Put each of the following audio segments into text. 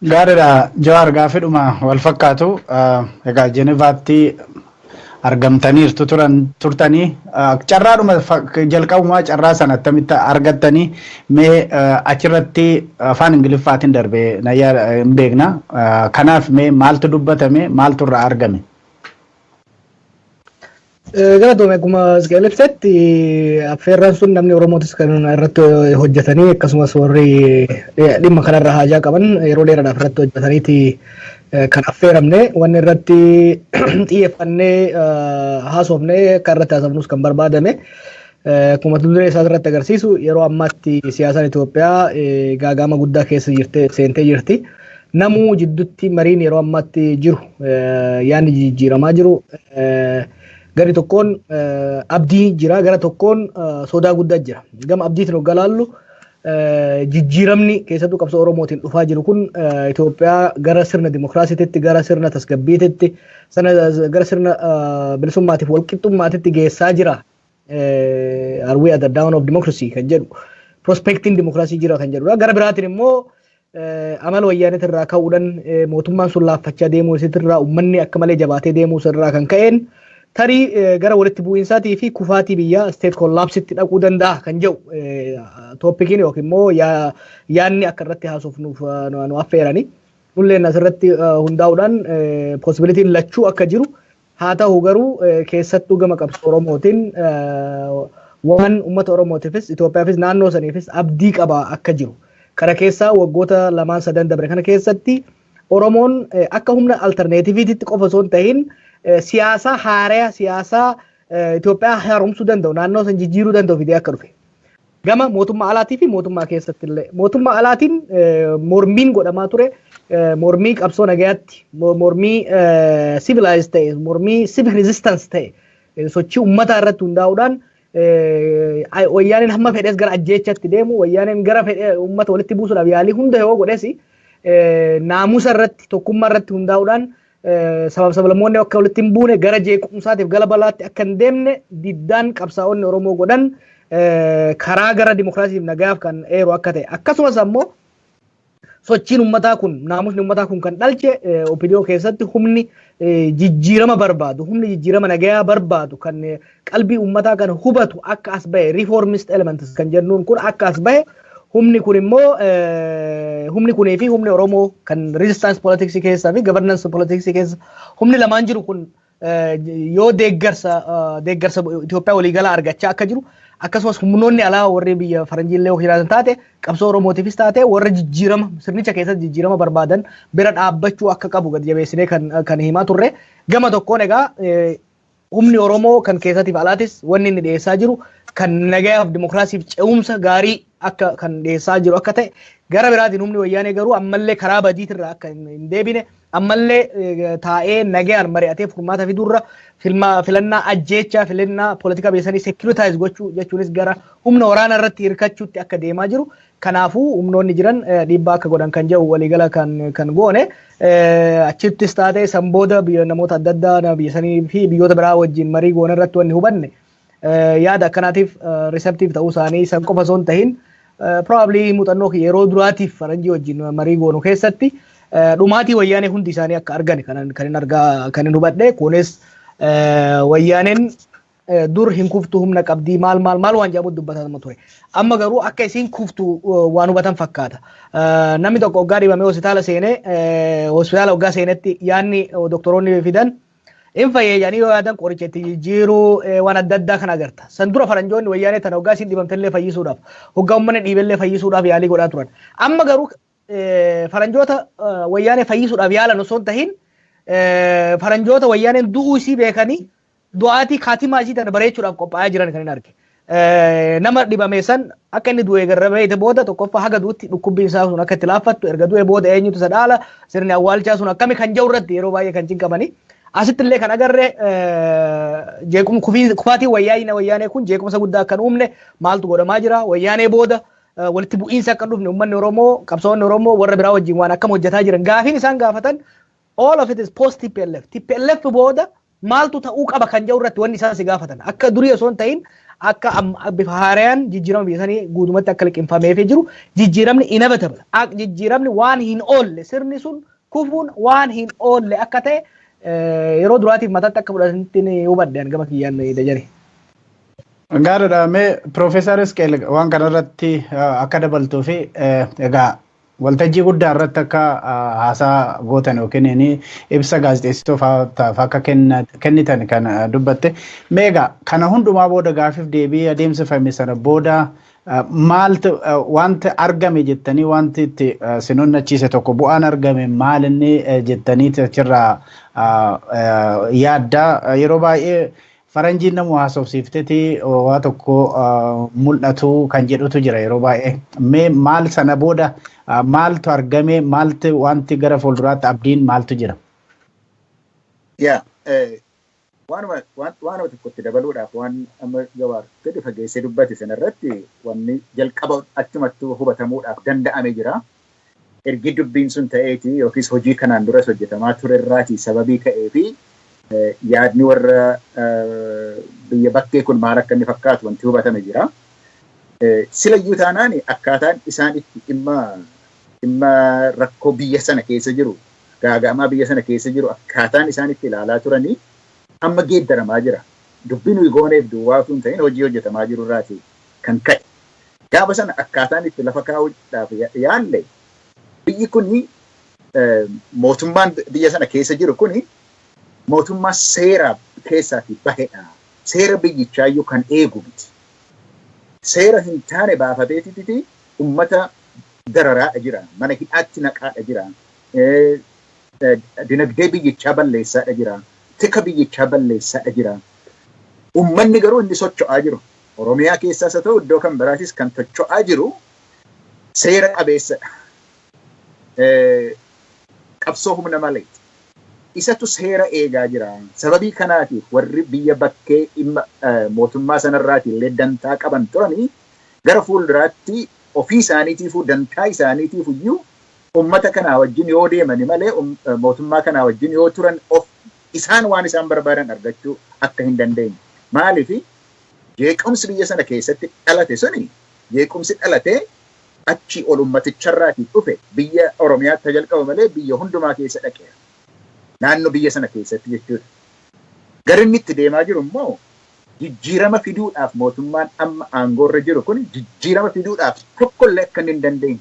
Gaariidha. Jawaar, gaaffiidhuma wal fakkaatu. Egaa Jenevaatti argamtaniirtu turan turtanii, carraadhuma jalqabumaa carraa sana attamitti argattanii? Mee achirratti afaan Ingiliffaatiin darbee nayyaa hin beekna. Kanaaf mee maaltu dubbatame, maaltu irraa argame? Galatoome. Akkuma Isqeel ibsetti, affeerraan sun namni Oromootis kan irratti hojjetanii, akkasumas warri dhimma kanarra haajaa qaban yeroo dheeraadhaaf irratti hojjetaniiti kan affeeramne. Wanni irratti xiyyeeffannee haasofne, akka irratti haasofnus kan barbaadame, akkuma duree isaa irratti agarsiisu, yeroo ammaatti siyaasaan Itoophiyaa gaaga'ama guddaa keessa jirte seentee jirti. Namuu jidduutti mariin yeroo ammaatti jiru, yaadni jijjiiramaa jiru, gari tokkoon abdii jira, gara tokkoon sodaa guddaa jira. Gama abdiitiin hoggaa laallu, jijjiiramni keessattuu qabsoo Oromootiin dhufaa jiru kun Itoophiyaa gara sirna dimokiraasiitti, gara sirna tasgabbiititti, gara sirna bilisummaatiif walqixxummaatitti geessaa jira. Are we at the dawn of democracy kan jedhu, prospectiin dimokiraasii jira kan jedhudha. Gara biraatiin immoo amala wayyaaneet irraa ka'uudhaan, mootummaan sun laaffachaa deemuu isaatirraa, uummanni akka malee jabaatee deemuu irraa kan ka'een, tarii gara walitti bu'iinsaatii fi kufaatii biyyaa, state collapse dhaquu danda'a kan jedhu topiciin yookiin immoo yaadni akka irratti haasofnuuf nu affeerani. Nulleen asirratti hundaa'uudhaan possibilityn lachuu akka jiru, haa ta'u garuu keessattuu gama qabsoo Oromootiin waan uummata Oromootiifis, Itoophiyaafis, naannoo saniifis abdii qaba akka jiru. Kana keessaa waggoota lamaan sadan dabre kana keessatti Oromoon akka humna alternativeitti qofa osoo hin tahin, siyaasaa haaraa, siyaasaa Itoophiyaa haaromsuu danda'u, naannoo san jijjiiruu danda'u fidee akka dhufe. Gama mootummaa alaatii fi mootummaa keessatti illee. Mootummaa alaatiin mormiin godhamaa ture, mormii qabsoo nagayaatti, mormii civilized ta'e, mormii civic resistance ta'e, sochii uummataa irratti hundaa'uudhaan, wayyaaneen hamma fedhes gara ajjeechatti deemu, wayyaaneen gara fedhe uummata walitti buusuudhaaf yaalii hunda yoo godhes, naamusa irratti, tokkummaa irratti hundaa'uudhaan, sabab sablammoonni akka walitti hin buune, gara jeequmsaatiif gara balaatti akka hin deemne, diddaan qabsaa'onni Oromoo godhan karaa gara dimokiraasiif nagayaaf kan eeru akka ta'e, akkasumas ammoo sochiin uummataa kun, naamusni uummataa kun kan dhalche, OPDO keessatti humni jijjiirama barbaadu, humni jijjiirama nagayaa barbaadu, kan qalbii uummataa kan hubatu akka as bahe, reformist elements kan jennuun kun akka as bahe, humni kun immoo, humni kunii fi humni Oromoo kan resistance politics keessaa fi governance politics keessa humni lamaan jiru kun yoo deeggarsa Itoophiyaa waliigalaa argachaa akka jiru, akkasumas humnoonni alaa warri biyya faranjiillee yoo jiraatan taate, qabsoo Oromootiifis taate, warra jijjiirama sirnicha keessatti jijjiirama barbaadan bira dhaabbachuu akka qabu gad jabeessinee kan himaa turre. Gama tokkoon egaa humni Oromoo kan keessatiif alaatis wanni inni dhiyeessaa jiru kan nagayaaf dimokiraasiif ce'umsa gaarii akka kan dhiyeessaa jiru akka ta'e, gara biraatiin humni wayyaanee garuu ammallee karaa badiitirraa akka hin deebine, ammallee taa'ee nagayaan mari'atee furmaata fiduurra filannaa ajjeechaa, filannaa poolitikaa biyya sanii securitize gochuu jechuunis gara humna waraanaa irratti hirkachuutti akka deemaa jiru. Kanaafuu humnoonni jiran dhiibbaa akka godhan kan jedhu waliigala kan goone. Achittis taatee san booda biyya namoota adda addaa biyya sanii fi biyyoota biraa wajjin marii goone irratti wanni hubanne, yaada akkanaatiif receptive ta'uu isaanii san qofa osoo hin tahin, probably muuxannoo yeroo duraatiif faranjii wajjin marii goonu keessatti dhumaatii wayyaanee hundi isaanii akka argan kan hin argaa, kan hin hubadhe. Kunis wayyaaneen dur hin kuftu, humna qabdii, maal maal maal waan jedhamu dubbatama ture. Amma garuu akka isiin kuftu waan hubatan fakkaata. Namni tokko hoggaa dhibamee hospitaala seenee, hospitaala hoggaa seenetti yaadni doktoroonni fidan in fayyee jedhanii yoo yaadan, qoricha itti jijjiiruu, waan adda addaa kan agarta. San dura faranjoonni wayyaanee tana hoggaa isiin dhibamtellee fayyisuudhaaf, hoggaa uummanni dhiibellee fayyisuudhaaf yaalii godhaa turan. Amma garuu faranjoota wayyaanee fayyisuudhaaf yaalan osoo hin tahin, faranjoota wayyaaneen du'uu isii beekanii du'aatii kaatimaa isii tana bareechuudhaaf qophaa'aa jiran kan hin arge. Nama dhibame san akka inni du'e garra booda, tokkoffaa haga du'utti dhukkubbiin isaa sun akka itti laaffattu, erga du'e booda eenyutu isa dhaala, sirni awwaalchaa sun akkami kan jiru irratti yeroo baay'ee kan cinqamanii. Asitti illee kan agarre, kufaatii wayyaanee wayyaanee kun jeequmsa guddaa akka hin uumne maaltu godhamaa jira, wayyaanee booda walitti bu'iinsa akka hin dhufne uummanni Oromoo, qabsaa'onni Oromoo warra biraa wajjin waan akkam hojjetaa jiran, gaafiin isaan gaafatan all of it is post TPLF. TPLF booda maaltu ta'uu qaba kan jedhu irratti wanni isaan si gaafatan. Akka durii osoo hin ta'in, Akka bifa haaraan jijjiirama biyya sanii guutumatti akka liqimfameefii jiru, jijjiiramni inevitable, jijjiiramni waan hin oolle, sirni sun kufuun waan hin oolle akka ta'e yeroo duraatiif mataatti akka fudhatanitti hubadhe gama kiyyaan dajani. Gaariidha. Mee Piroofeesar Isqeel waan kanarratti akka dabaltuu fi egaa waltajjii guddaa irratti akka haasaa gootan yookiin ibsa gaazexeessitootaaf akka kennitan kan dubbatte. Mee egaa kana hundumaa booda gaafiif deebii adeemsifame sana booda maaltu wanti argame jettanii, wanti itti sin onnachiise tokko, bu'aan argame maal inni jettanii achirraa yaaddaa? Yeroo baay'ee faranjiin nama haasofsiifteti waa tokko mul'atu kan jedhutu jira yeroo baay'ee. Mee maal sana booda maaltu argame, maaltu wanti gara fuulduraatti abdiin maaltu jira? Yaa, waanuma tokkotti dabaluudhaaf, waan amma Jawaar gadi fageessee dubbate sanarratti wanni jalqaba achumattuu hubatamuudhaaf danda'ame jira. Ergi dubbiin sun ta'eeti yookiis hojii kanaan duras hojjetamaa turerraatii sababii ka'ee fi yaadni warra biyya bakkee kun maal akka inni fakkaatu wanti hubatame jira. Silayyuu taanaan akkaataan isaan itti dhimma rakkoo biyya sana keessa jiru, gaaga'amaa biyya sana keessa jiru, akkaataan isaan itti ilaalaa turanii amma geeddaramaa jira. Dubbii nuyi gooneef duwwaa osoo hin ta'in hojii hojjetamaa jiru irraati kan ka'e. Gaafa sana akkaataan itti lafa kaa'uudhaaf yaalle, biyyi kuni, mootummaan biyya sana keessa jiru kuni mootummaa seera keessaatii bahedha. Seera biyyichaayyuu kan eegu miti. Seera hin taane baafateetiti ummata dararaadha jira. Mana hidhaatti naqaadha jira. Dinagdee biyyichaa balleessaadha jira. Tika biyyichaa balleessaadha jira. Ummanni garuu inni socho'aa jiru, Oromiyaa keessaas haa ta'u iddoo kan biraatis kan socho'aa jiru, seera qabeessadha. Qabsoo humna maleeti. Isatu seera eegaa jira. Sababii kanaatiif warri biyya bakkee dhimma mootummaa sanarraati illee dantaa qaban turanii gara fuulduraatti ofii isaaniitiifuu dantaa isaaniitiif iyyuu ummata kanaa wajjin yoo deemani malee, mootummaa kanaa wajjin yoo turan, of isaan waan isaan barbaadan argachuu akka hin dandeenye. Maaliif? Jeequmsi biyya sana keessatti dhalate suni, jeequmsi dhalate achi ol ummaticharraatii dhufe biyya Oromiyaatti jalqabu malee biyya hundumaa keessa dhaqeera. Naannoo biyya sana keessatti jechuudha. Gara inni itti deemaa jiru immoo jijjiirama fiduudhaaf mootummaan amma aangoorra jiru kun jijjiirama fiduudhaaf tokkollee akka inni hin dandeenye.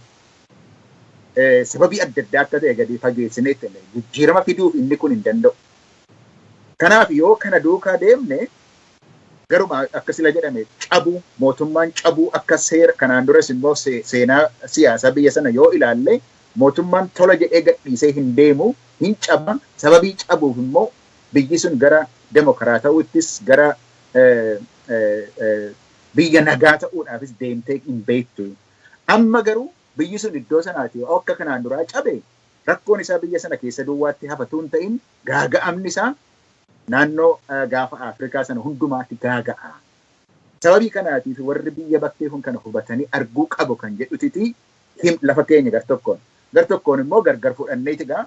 Sababii adda addaa akka ta'e gadi fageessinee itti jijjiirama fiduuf inni kun hin danda'u. Kanaaf yoo kana duukaa deemne, garuma akka sila jedhame cabuu, mootummaan cabuu akka seera kanaan duras immoo seenaa siyaasaa biyya sana yoo ilaalle, mootummaan tola jedhee gadhiisee hin deemu, hin caba. Sababii cabuuf immoo biyyi sun gara demokiraata'uuttis gara biyya nagaa ta'uudhaafis deemtee hin beektu. Amma garuu biyyi sun iddoo sanaati akka kanaan duraa cabe, rakkoon isaa biyya sana keessa duwwaatti hafatu hin ta'in, gaaga'amni isaa naannoo gaafa Afrikaa sana hundumaatti gaaga'a. Sababii kanaatiif warri biyya bakkee kun kana hubatanii arguu qabu kan jedhutiti lafa keenya gar tokkoon. Gar tokkoon immoo gargar fudhanneeti gaa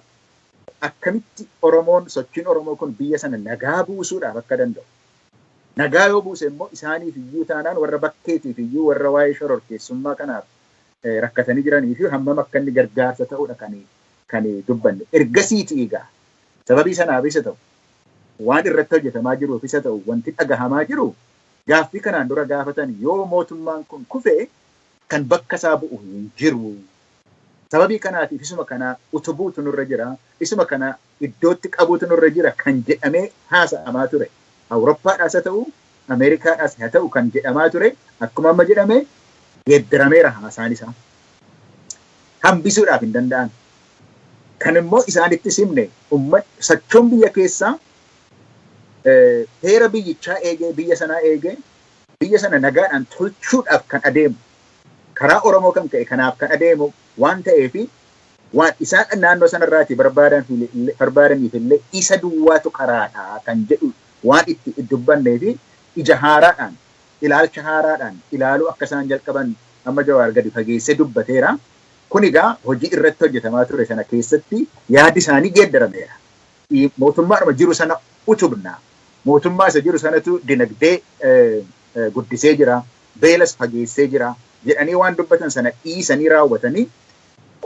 akkamitti Oromoon, sochiin Oromoo kun biyya sana nagaa buusuudhaaf akka danda'u. Nagaa yoo buuse immoo isaaniif iyyuu taanaan, warra bakkeetiif iyyuu, warra waa'ee shororkeessummaa kanaaf rakkatanii jiranii fi hammam akka inni gargaarsa ta'udha kan dubbanne. Ergasiiti egaa sababii sanaaf isa ta'u, waan irratti hojjetamaa jiruuf isa ta'u, wanti dhagahamaa jiru gaaffii kanaan dura gaafatan, yoo mootummaan kun kufee kan bakka isaa bu'u hin jiru. Sababii kanaatiif isuma kana utubuutu nurra jira, isuma kana iddootti qabuutu nurra jira kan jedhamee haasa'amaa ture. Awuroppaadhaas haa ta'u, Ameerikaadhaas haa ta'u kan jedhamaa ture, akkuma amma jedhame geeddarameera haasaan isaa. Hambisuudhaaf hin danda'an. Kan immoo isaanitti simne, sochoon biyya keessaa heera biyyichaa eegee, biyya sanaa eegee, biyya sana nagaadhaan tolchuudhaaf kan adeemu, karaa Oromoo kan ka'e kanaaf kan adeemu waan ta'eefi, waan isaan naannoo sanarraati barbaadaniif illee isa duwwaatu karaadha kan jedhu waan itti dubbannee fi ija haaraadhaan, ilaalcha haaraadhaan ilaaluu akka isaan jalqaban amma Jawaar gadi fageessee dubbateera. Kun egaa hojii irratti hojjetamaa ture sana keessatti yaadi isaanii geeddarameera. Mootummaadhuma jiru sana utubna. Mootummaa isa jiru sanatu dinagdee guddisee jira, beelas fageessee jira jedhanii waan dubbatan sana dhiisanii raawwatanii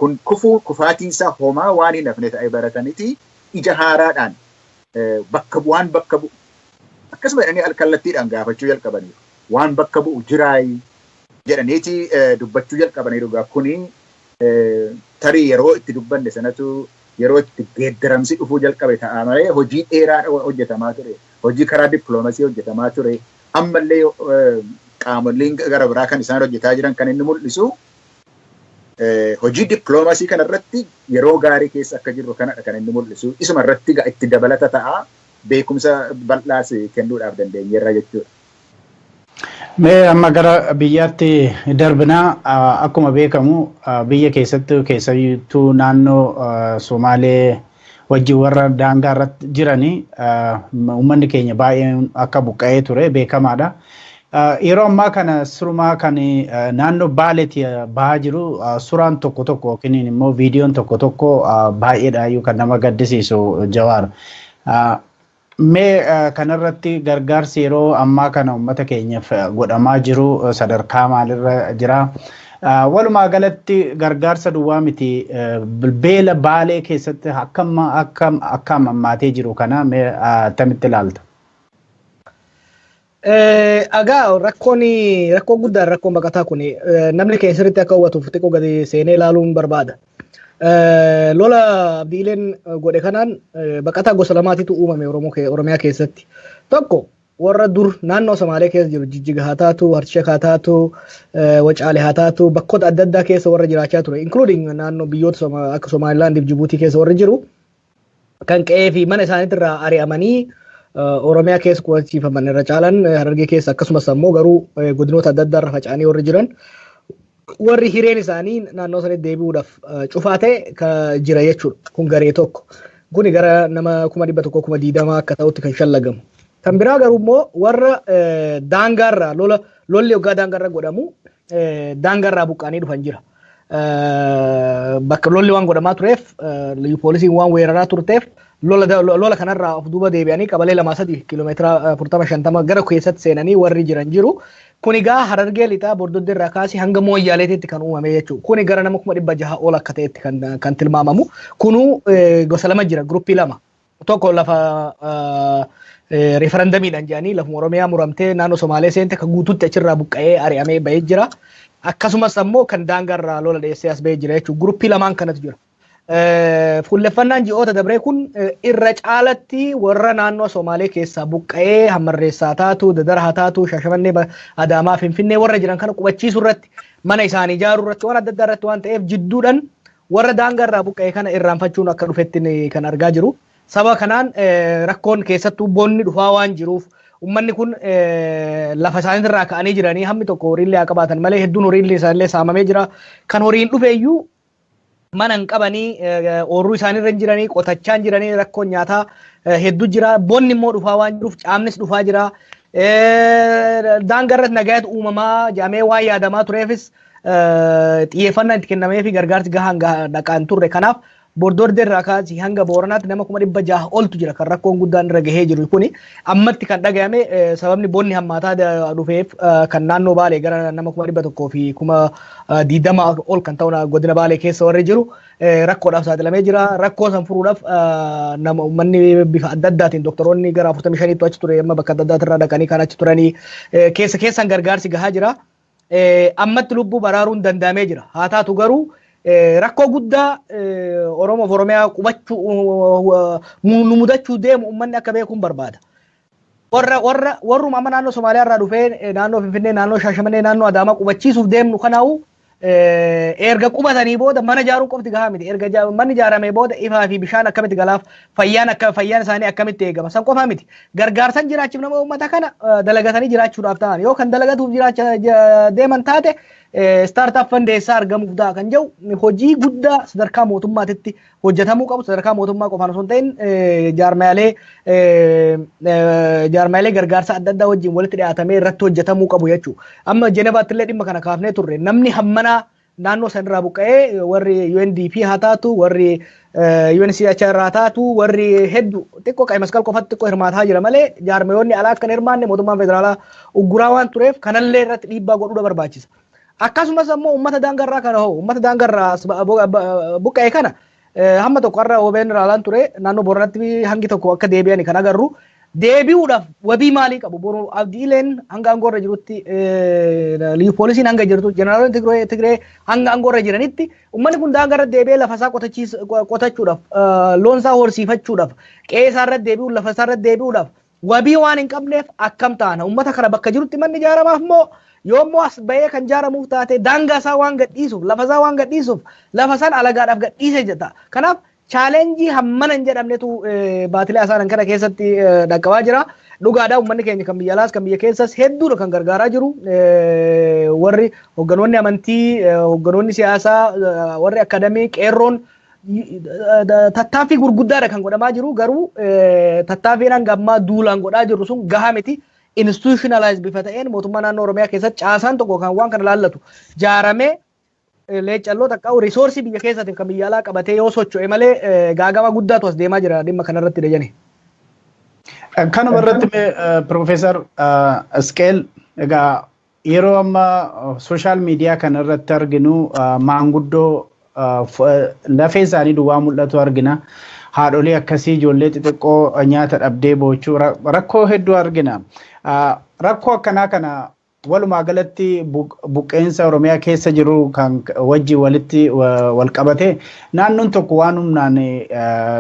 kun kufuu kufaatiinsaa homaa waan hin hafne ta'e barataniiti ija haaraadhaan bakka waan bakka bu'u akkasuma jedhanii alkallattiidhaan gaafachuu jalqabaniiru. Waan bakka bu'u jiraayi jedhaniiti dubbachuu jalqabaniiru. Kuni tarii yeroo itti dubbanne sanatu yeroo itti geeddaramsi dhufuu jalqabe ta'a malee hojii dheeraa hojjetamaa ture. Hojii karaa dippiloomasii hojjetamaa ture. Ammallee qaamoleen gara biraa kan isaan hojjetaa jiran kan inni mul'isu hojii dippiloomasii kanarratti yeroo gaarii keessa akka jirru kanadha kan inni mul'isu. Isuma irratti itti dabalata ta'a beekumsa bal'aas kennuudhaaf dandeenyeerra jechuudha. Mee amma gara biyyaatti darbinaa. Akkuma beekamu biyya keessatti, keessattuu naannoo Somaalee wajjin warra daangaa irratti jiranii, uummanni keenya baay'een akka buqqa'ee ture beekamaadha. Yeroo ammaa kana surumaa kan naannoo Baaleetti bahaa jiru suuraan tokko tokko yookiin immoo viidiyoon tokko tokko baay'eedha kan nama gaddisiisu, Jawaar. Mee kanarratti gargaarsi yeroo ammaa kana uummata keenyaaf godhamaa jiru sadarkaa maalirra jira? Walumaa galatti gargaarsa duwwaa miti, beela Baalee keessatti akkam akkam akka hammaatee jiru kana mee attamitti ilaalta? Egaa rakkoon rakkoo guddaan rakkoon baqataa kun namni keenya sirriitti akka hubatuuf xiqqoo gadi seenee ilaaluun barbaada. Lola Abdiileen godhe kanaan baqataa gosa lamaatitu uumame Oromiyaa keessatti. Tokko warra dur naannoo Somaalee keessa jiru, Jijjiga haa taatu, Harshek haa taatu, Wacaale haa taatu, bakkoota adda addaa keessa warra jiraachaa ture, including naannoo biyyoota akka Somaalilaandiif Jibuutii keessa warri jiru, kan qe'ee fi mana isaaniitirraa ari'amanii Oromiyaa keessa qubachiifaman, irra caalan Harargee keessa, akkasumas ammoo garuu godinoota adda addaa irra faca'anii warri jiran, warri hireen isaanii naannoo sanitti deebi'uudhaaf cufaa ta'e jira jechuudha. Kun garee tokko. Kuni gara nama 120,000, 20,000 akka ta'utti kan shallagamu. Kan biraa garuu immoo warra daangaarraa lola lolli waggaa daangaarra godhamu daangaarraa buqqaanii dhufan jira. Bakka lolli waan godhamaa tureef, poolisiin waan weeraraa turteef, lola kanarraa of duuba deebi'anii qabalee 2-3 kiiloomeetira 40-50 gara keessatti seenanii warri jiran jiru. Kun egaa Harargee Lixaa Bordoddee irraa kaasee hanga Mooyyaaleetitti kan uumame jechuudha. Kuni gara nama 600,000 ol akka ta'etti kan tilmaamamu. Kunuu gosa lama jira, guruppii lama. Tokko lafa referendamiidhaan jedhanii lafuma Oromiyaa muramtee naannoo Somaalee seente kan guutuutti achirraa buqqa'ee ari'amee bahee jira. Akkasumas ammoo kan daangaarraa lola dheessee as bahee jira jechuudha. Guruppii lamaan kanatu jira. Fuulleffannaan ji'oota dabree kun irra caalatti warra naannoo Somaalee keessaa buqqa'ee Hammarreessaa taatu, Dadara haa taatu, Shaashamannee, Adaamaa, Finfinnee warra jiran kana qubachiisuu irratti, mana isaanii ijaaruu irratti, waan adda addaa irratti waan ta'eef, jidduudhaan warra daangaarraa buqqa'ee kana irraanfachuun akka dhufetti kan argaa jiru. Saba kanaan rakkoon keessattuu bonni dhufaa waan jiruuf, uummanni kun lafa isaaniitirraa ka'anii jiranii hammi tokko horiillee haa qabaatan malee hedduun horiillee isaanillee saamamee jira. Kan horiin dhufeeyyuu mana hin qabanii, ooyiruu isaaniirra hin jiranii, qotachaa hin jiranii, rakkoon nyaataa hedduu jira. Bonni immoo dhufaa waan jiruuf caamnis dhufaa jira. Daangaa irratti nagaatu uumamaa jedhamee waan yaadamaa tureefis xiyyeeffannaan itti kennamee fi gargaarsi gahaan dhaqaan turre. Kanaaf Bordoddee irraa kaasii hanga Booranaatti nama 600,000 oltu jira kan rakkoon guddaan irra gahee jiru. Kuni ammatti kan dhagahame sababni bonni hammaataa dhufeef kan naannoo Baalee gara nama 120,000 ol kan ta'u godina Baalee keessa warri jiru rakkoodhaaf saaxilamee jira. Rakkoo san furuudhaaf nama uummanni bifa adda addaatiin doktoroonni gara 45tti achi ture, amma bakka adda addaatirraa dhaqanii kan achi turanii keessa keessan gargaarsi gahaa jira. Ammatti lubbuu baraaruun danda'amee jira. Haa taatu garuu rakkoo guddaa Oromoof Oromiyaa qubachuu nu mudachuu deemu uummanni akka beekuun barbaada. Warra warra warruma amma naannoo Somaaliyaa irraa dhufee naannoo Finfinnee, naannoo Shaashamannee, naannoo Adaamaa qubachiisuuf deemnu kanaa'u, erga qubatanii booda mana ijaaruu qofti gahaa miti. Erga manni ijaaramee booda ifaa fi bishaan akkamitti galaaf, fayyaan akka fayyaan isaanii akkamitti eegama. San qofaa miti. Gargaarsan jiraachuuf nama uummata kana dalagatanii jiraachuudhaaf ta'an yoo kan dalagatuuf jiraacha deeman taate, start-up fandeessaa argamuuf ta'a kan jedhu hojii guddaa sadarkaa mootummaatitti hojjetamuu qabu. Sadarkaa mootummaa qofaan osoo hin ta'in jaarmaalee gargaarsa adda addaa wajjin walitti dhiyaatamee irratti hojjetamuu qabu jechuudha. Amma Jenevaatti illee dhimma kana kaafnee turre, namni hammanaa Naannoo sanirraa buqqa'ee warri UNDP haa taatu, warri UNHCR haa taatu, warri hedduu xiqqoo ቀይ መስቀል qofatti xiqqoo hirmaataa jira malee jaarmayoonni alaa akka hin hirmaanne mootummaan federaalaa ugguraa waan tureef kanallee irratti dhiibbaa godhuudha barbaachisa. Akkasumas ammoo uummata daangarraa kana hoo, uummata daangarraa buqqa'e kana hamma tokko har'a OBN irraa ture, naannoo Booranatti hangi tokko akka deebi'an kan agarru, deebi'uudhaaf wabii maalii qabu? Boru Abdiileen hanga aangoorra jirutti, liyu poolisiin hanga jirtu, jeneraalonni Tigree hanga aangoorra jiranitti, uummanni kun daangarra deebi'ee lafa isaa qotachuudhaaf, loon isaa horsiifachuudhaaf, qe'ee isaa irra deebi'uun lafa isaa irra deebi'uudhaaf wabii waan hin qabneef akkam taana? Uummata kana bakka jirutti manni ijaaramaaf moo, yoommoo as bahee kan ijaaramuuf taate, daangaa isaa waan gadhiisuuf, lafa isaa waan gadhiisuuf, lafa isaan alagaadhaaf gadhiise jetta? Kanaaf challenge hammana hin jedhamnetu baatilee asaanan kana keessatti dhaqqabaa jira. Dhugaadhaa, uummanni keenya kan biyya alaas kan biyya keessas hedduudha kan gargaaraa jiru. Warri hoogganoonni amantii, hoogganoonni siyaasaa, warri akadamii, qeerroon tattaaffii gurguddaadha kan godhamaa jiru. Garuu tattaaffiin hanga ammaa duulaan godhaa jirru sun gahaa miti. Institutionalize bifa ta'een mootummaa naannoo Oromiyaa keessatti caasaan tokko kan waan kana laallatu jaaramee, leecalloo takka resource biyya keessaatiin kan biyya alaa qabatee yoo socho'e malee gaagama guddaatu as deemaa jira dhimma kanarratti, Dajane. Kanuma irratti Piroofeesar Isqeel, egaa yeroo amma social media kana irratti arginu maanguddoo lafee isaanii duwwaa mul'atu argina. Haadholii akkasii, ijoollee xixiqqoo nyaata dhabdee boochuu, rakkoo hedduu argina. Rakkoo akkanaa kana walumaa galatti buqqeensa Oromiyaa keessa jiru kan wajjin walitti wal qabate, naannoon tokko waan humnaan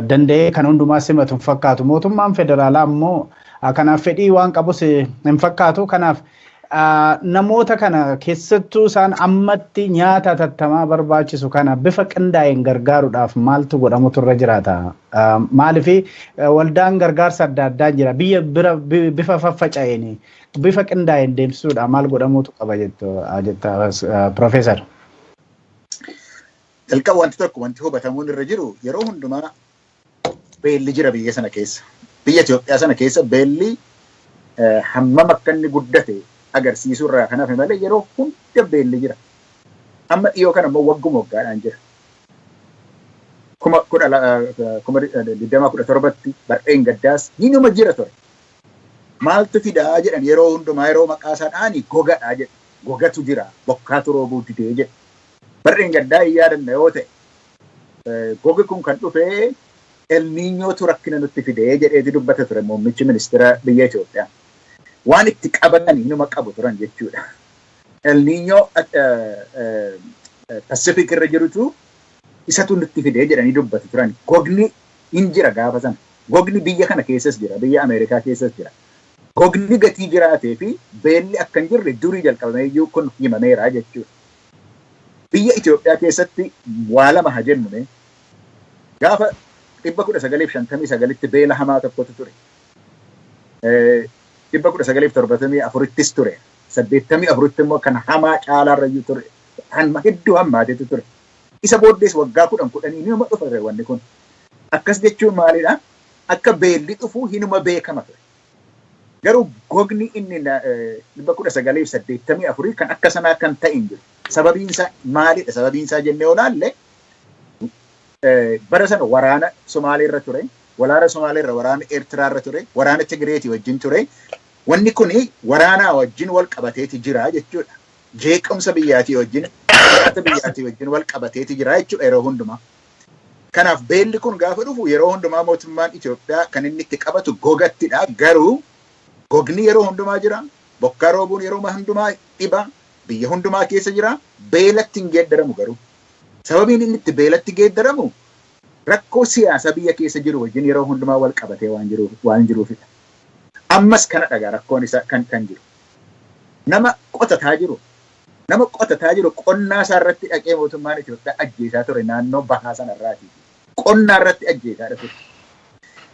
danda'ee kan hundumaa simatu hin fakkaatu. Mootummaan federaalaa immoo kanaaf fedhii waan qabus hin fakkaatu. Kanaaf namoota kana, keessattuu isaan ammatti nyaata hatattamaa barbaachisu kana, bifa qindaa'een gargaaruudhaaf maaltu godhamutu irra jiraata? Maaliif waldaan gargaarsa adda addaa jira, biyya bira bifa faffaca'een bifa qindaa'een deemsisuudhaaf maal godhamuutu qaba jetta, Piroofeesar? Jalqaba wanti tokko wanti hubatamuun irra jiru, yeroo hundumaa beelli jira biyya sana keessa. Biyya Itoophiyaa sana keessa beelli hammam akka inni guddate agarsiisuu irraa kan hafe malee yeroo hunda beelli jira. Amma dhiyoo kana immoo wagguma waggaadhaan jira. 2017tti bar'een gaddaas hinuma jira ture. Maaltu fidaa jedhan, yeroo hundumaa yeroo maqaa isaa dha'anii gogadhaa jedhu. Gogatu jira, bokkaatu roobuu didee jedhu. Bar'een gaddaa hin yaadanna yoo ta'e, gogi kun kan dhufee El Niñootu rakkina nutti fidee jedheeti dubbata ture muummichi ministeera biyya Itoophiyaa. Waan itti qabatan hinuma qabu turan jechuudha. El Niño Pacific irra jirutu isatu nutti fidee jedhanii dubbatu turan. Gogni hin jira gaafa sana. Gogni biyya kana keessas jira, biyya Ameerikaa keessas jira. Gogni gatii jiraatee fi beelli akka hin jirre durii jalqabamee iyyuu kun himameera jechuudha. Biyya Itoophiyaa keessatti waa lama haa jennu, gaafa 1959tti beela hamaa tokkotu ture. 1974ttis ture. 84tti immoo kan hamaa caalaarra iyyuu ture. Hamma hedduu hammaatetu ture. Isa booddees waggaa 10 10nii hinuma dhufa ture wanni kun. Akkas jechuun maalidha? Akka beelli dhufu hinuma beekama ture. Garuu gogni inni 1984 kan akka sanaa kan ta'e hin jiru. Sababiin isaa maalidha? Sababiin isaa jennee olaalle, bara sana waraana Somaaleerra ture, waraana Somaaleerra waraana Eertiraarra ture, waraana Tigireetii wajjin ture. Wanni kuni waraanaa wajjin wal qabateeti jira jechuudha. Jeequmsa biyyaatii wajjin, siyaasa biyyaatii wajjin wal qabateeti jira jechuudha yeroo hundumaa. Kanaaf beelli kun gaafa dhufu yeroo hundumaa mootummaan Itoophiyaa kan inni itti qabatu gogattidha. Garuu gogni yeroo hundumaa jira. Bokkaa roobuun yeroo hundumaa dhiba. Biyya hundumaa keessa jira. Beelatti hin geeddaramu garuu. Sababiin inni itti beelatti geeddaramu rakkoo siyaasaa biyya keessa jiru wajjin yeroo hundumaa wal qabatee waan jiruufidha. Ammas kana dhagaa rakkoon isaa kan jiru. Nama qotataa jiru. Nama qotataa jiru qonnaa isaa irratti dhaqee mootummaan Itoophiyaa ajjeesaa ture naannoo bahaa sanarraati. Qonnaa irratti ajjeesaa ture.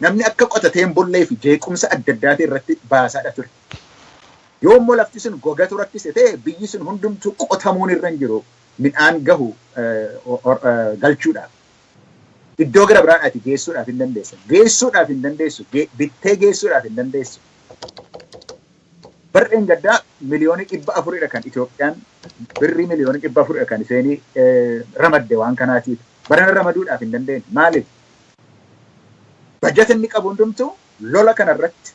Namni akka qotatee hin bullee fi jeequmsa adda addaatii irratti baasaadha ture. Yoo immoo lafti sun gogatu rakkise ta'e, biyyi sun hundumtuu qotamuun irra hin jiru midhaan gahu galchuudhaaf. Iddoo gara biraadhaati geessuudhaaf hin dandeessa. Geessuudhaaf hin dandeessu. Bittee geessuudhaaf hin dandeessu. Barreen gaddaa 400,000,000 kan Itoophiyaan birrii 400,000,000 kan isheen ramadde waan kanaatiif. Barana ramaduudhaaf hin dandeenye. Maaliif? Bajata inni qabu hundumtuu lola kanarratti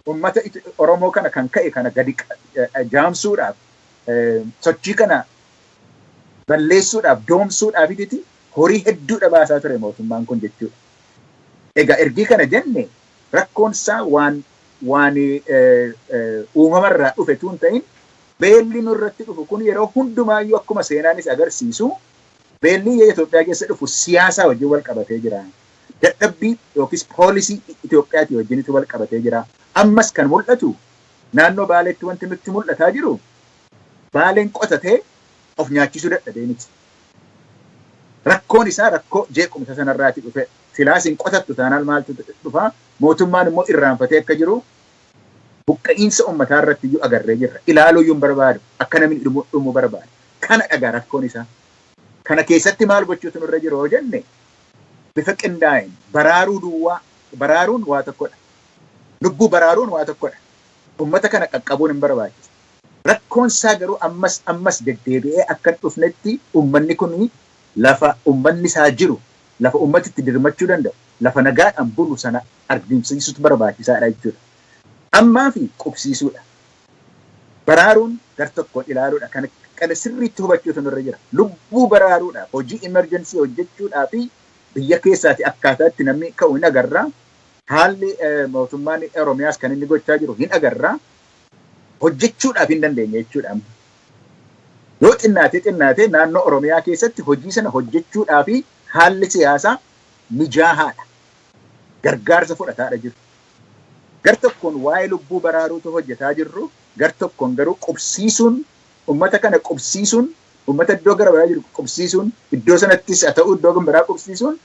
uummata Oromoo kana kan ka'e kana gadi jaamsuudhaaf, sochii kana balleessuudhaaf, doomsuudhaaf horii hedduudha baasaa ture mootummaan kun jechuudha. Egaa ergii kana jenne rakkoon isaa waan uumamarraa dhufe tun ta'in beelli nurratti dhufu kun yeroo hundumaayyuu akkuma seenaanis agarsiisu beelli Itoophiyaa keessa dhufu siyaasaa wajjin wal qabatee jira. Dadhabbii yookiis poolisii Itoophiyaatii wajjinitu wal qabatee jira. Ammas kan mul'atu naannoo Baaleetti wanti nutti mul'ataa jiru Baaleen qotatee of nyaachisuu dadhabee miti. Rakkoon isaa rakkoo jeequmsa sanarraati dhufe. Silaasiin qotattu taanaan maaltu dhufaa? Mootummaan immoo irraanfatee akka jiru buqqa'iinsa uummataa irratti iyyuu agarree jirra. Ilaaluu iyyuu hin barbaadu. Akka namni dhumu barbaadu. Kana dhagaa rakkoon isaa. Kana keessatti maal gochuutu nurra jiru yoo jenne bifa qindaa'een baraaruu duwwaa baraaruun waa tokkodha. Lubbuu baraaruun waa tokkodha. Uummata kana qaqqabuun hin barbaachisu. Rakkoon isaa garuu ammas deddeebi'ee akka hin dhufnetti uummanni kun lafa uummanni isaa jiru, lafa uummati itti dirmachuu danda'u, lafa nagaadhaan bulu sana argamsiisuutu barbaachisaadha jechuudha. Ammaa fi qubsiisuudha. Baraaruun gar tokkoon ilaaluudha. Kana sirriitti hubachuutu nurra jira. Lubbuu baraaruudhaaf, hojii emerjensii hojjechuudhaa fi biyya keessaati akkaataa itti namni ka'u hin agarra. Haalli mootummaan Oromiyaas kan inni gochaa jiru hin agarra. Hojjechuudhaaf hin dandeenye jechuudha. Yoo xinnaatee naannoo Oromiyaa keessatti hojii sana hojjechuudhaa fi haalli siyaasaa mijaahaadha. Gargaarsa fudhataadha jiru. Gar tokkoon waa'ee lubbuu baraaruutu hojjetaa jirru, gar tokkoon garuu qubsiisuun, uummata kana qubsiisuun, uummata iddoo gara biraa jiru qubsiisuun, iddoo sanattis haa ta'u iddoo biraa qubsiisuun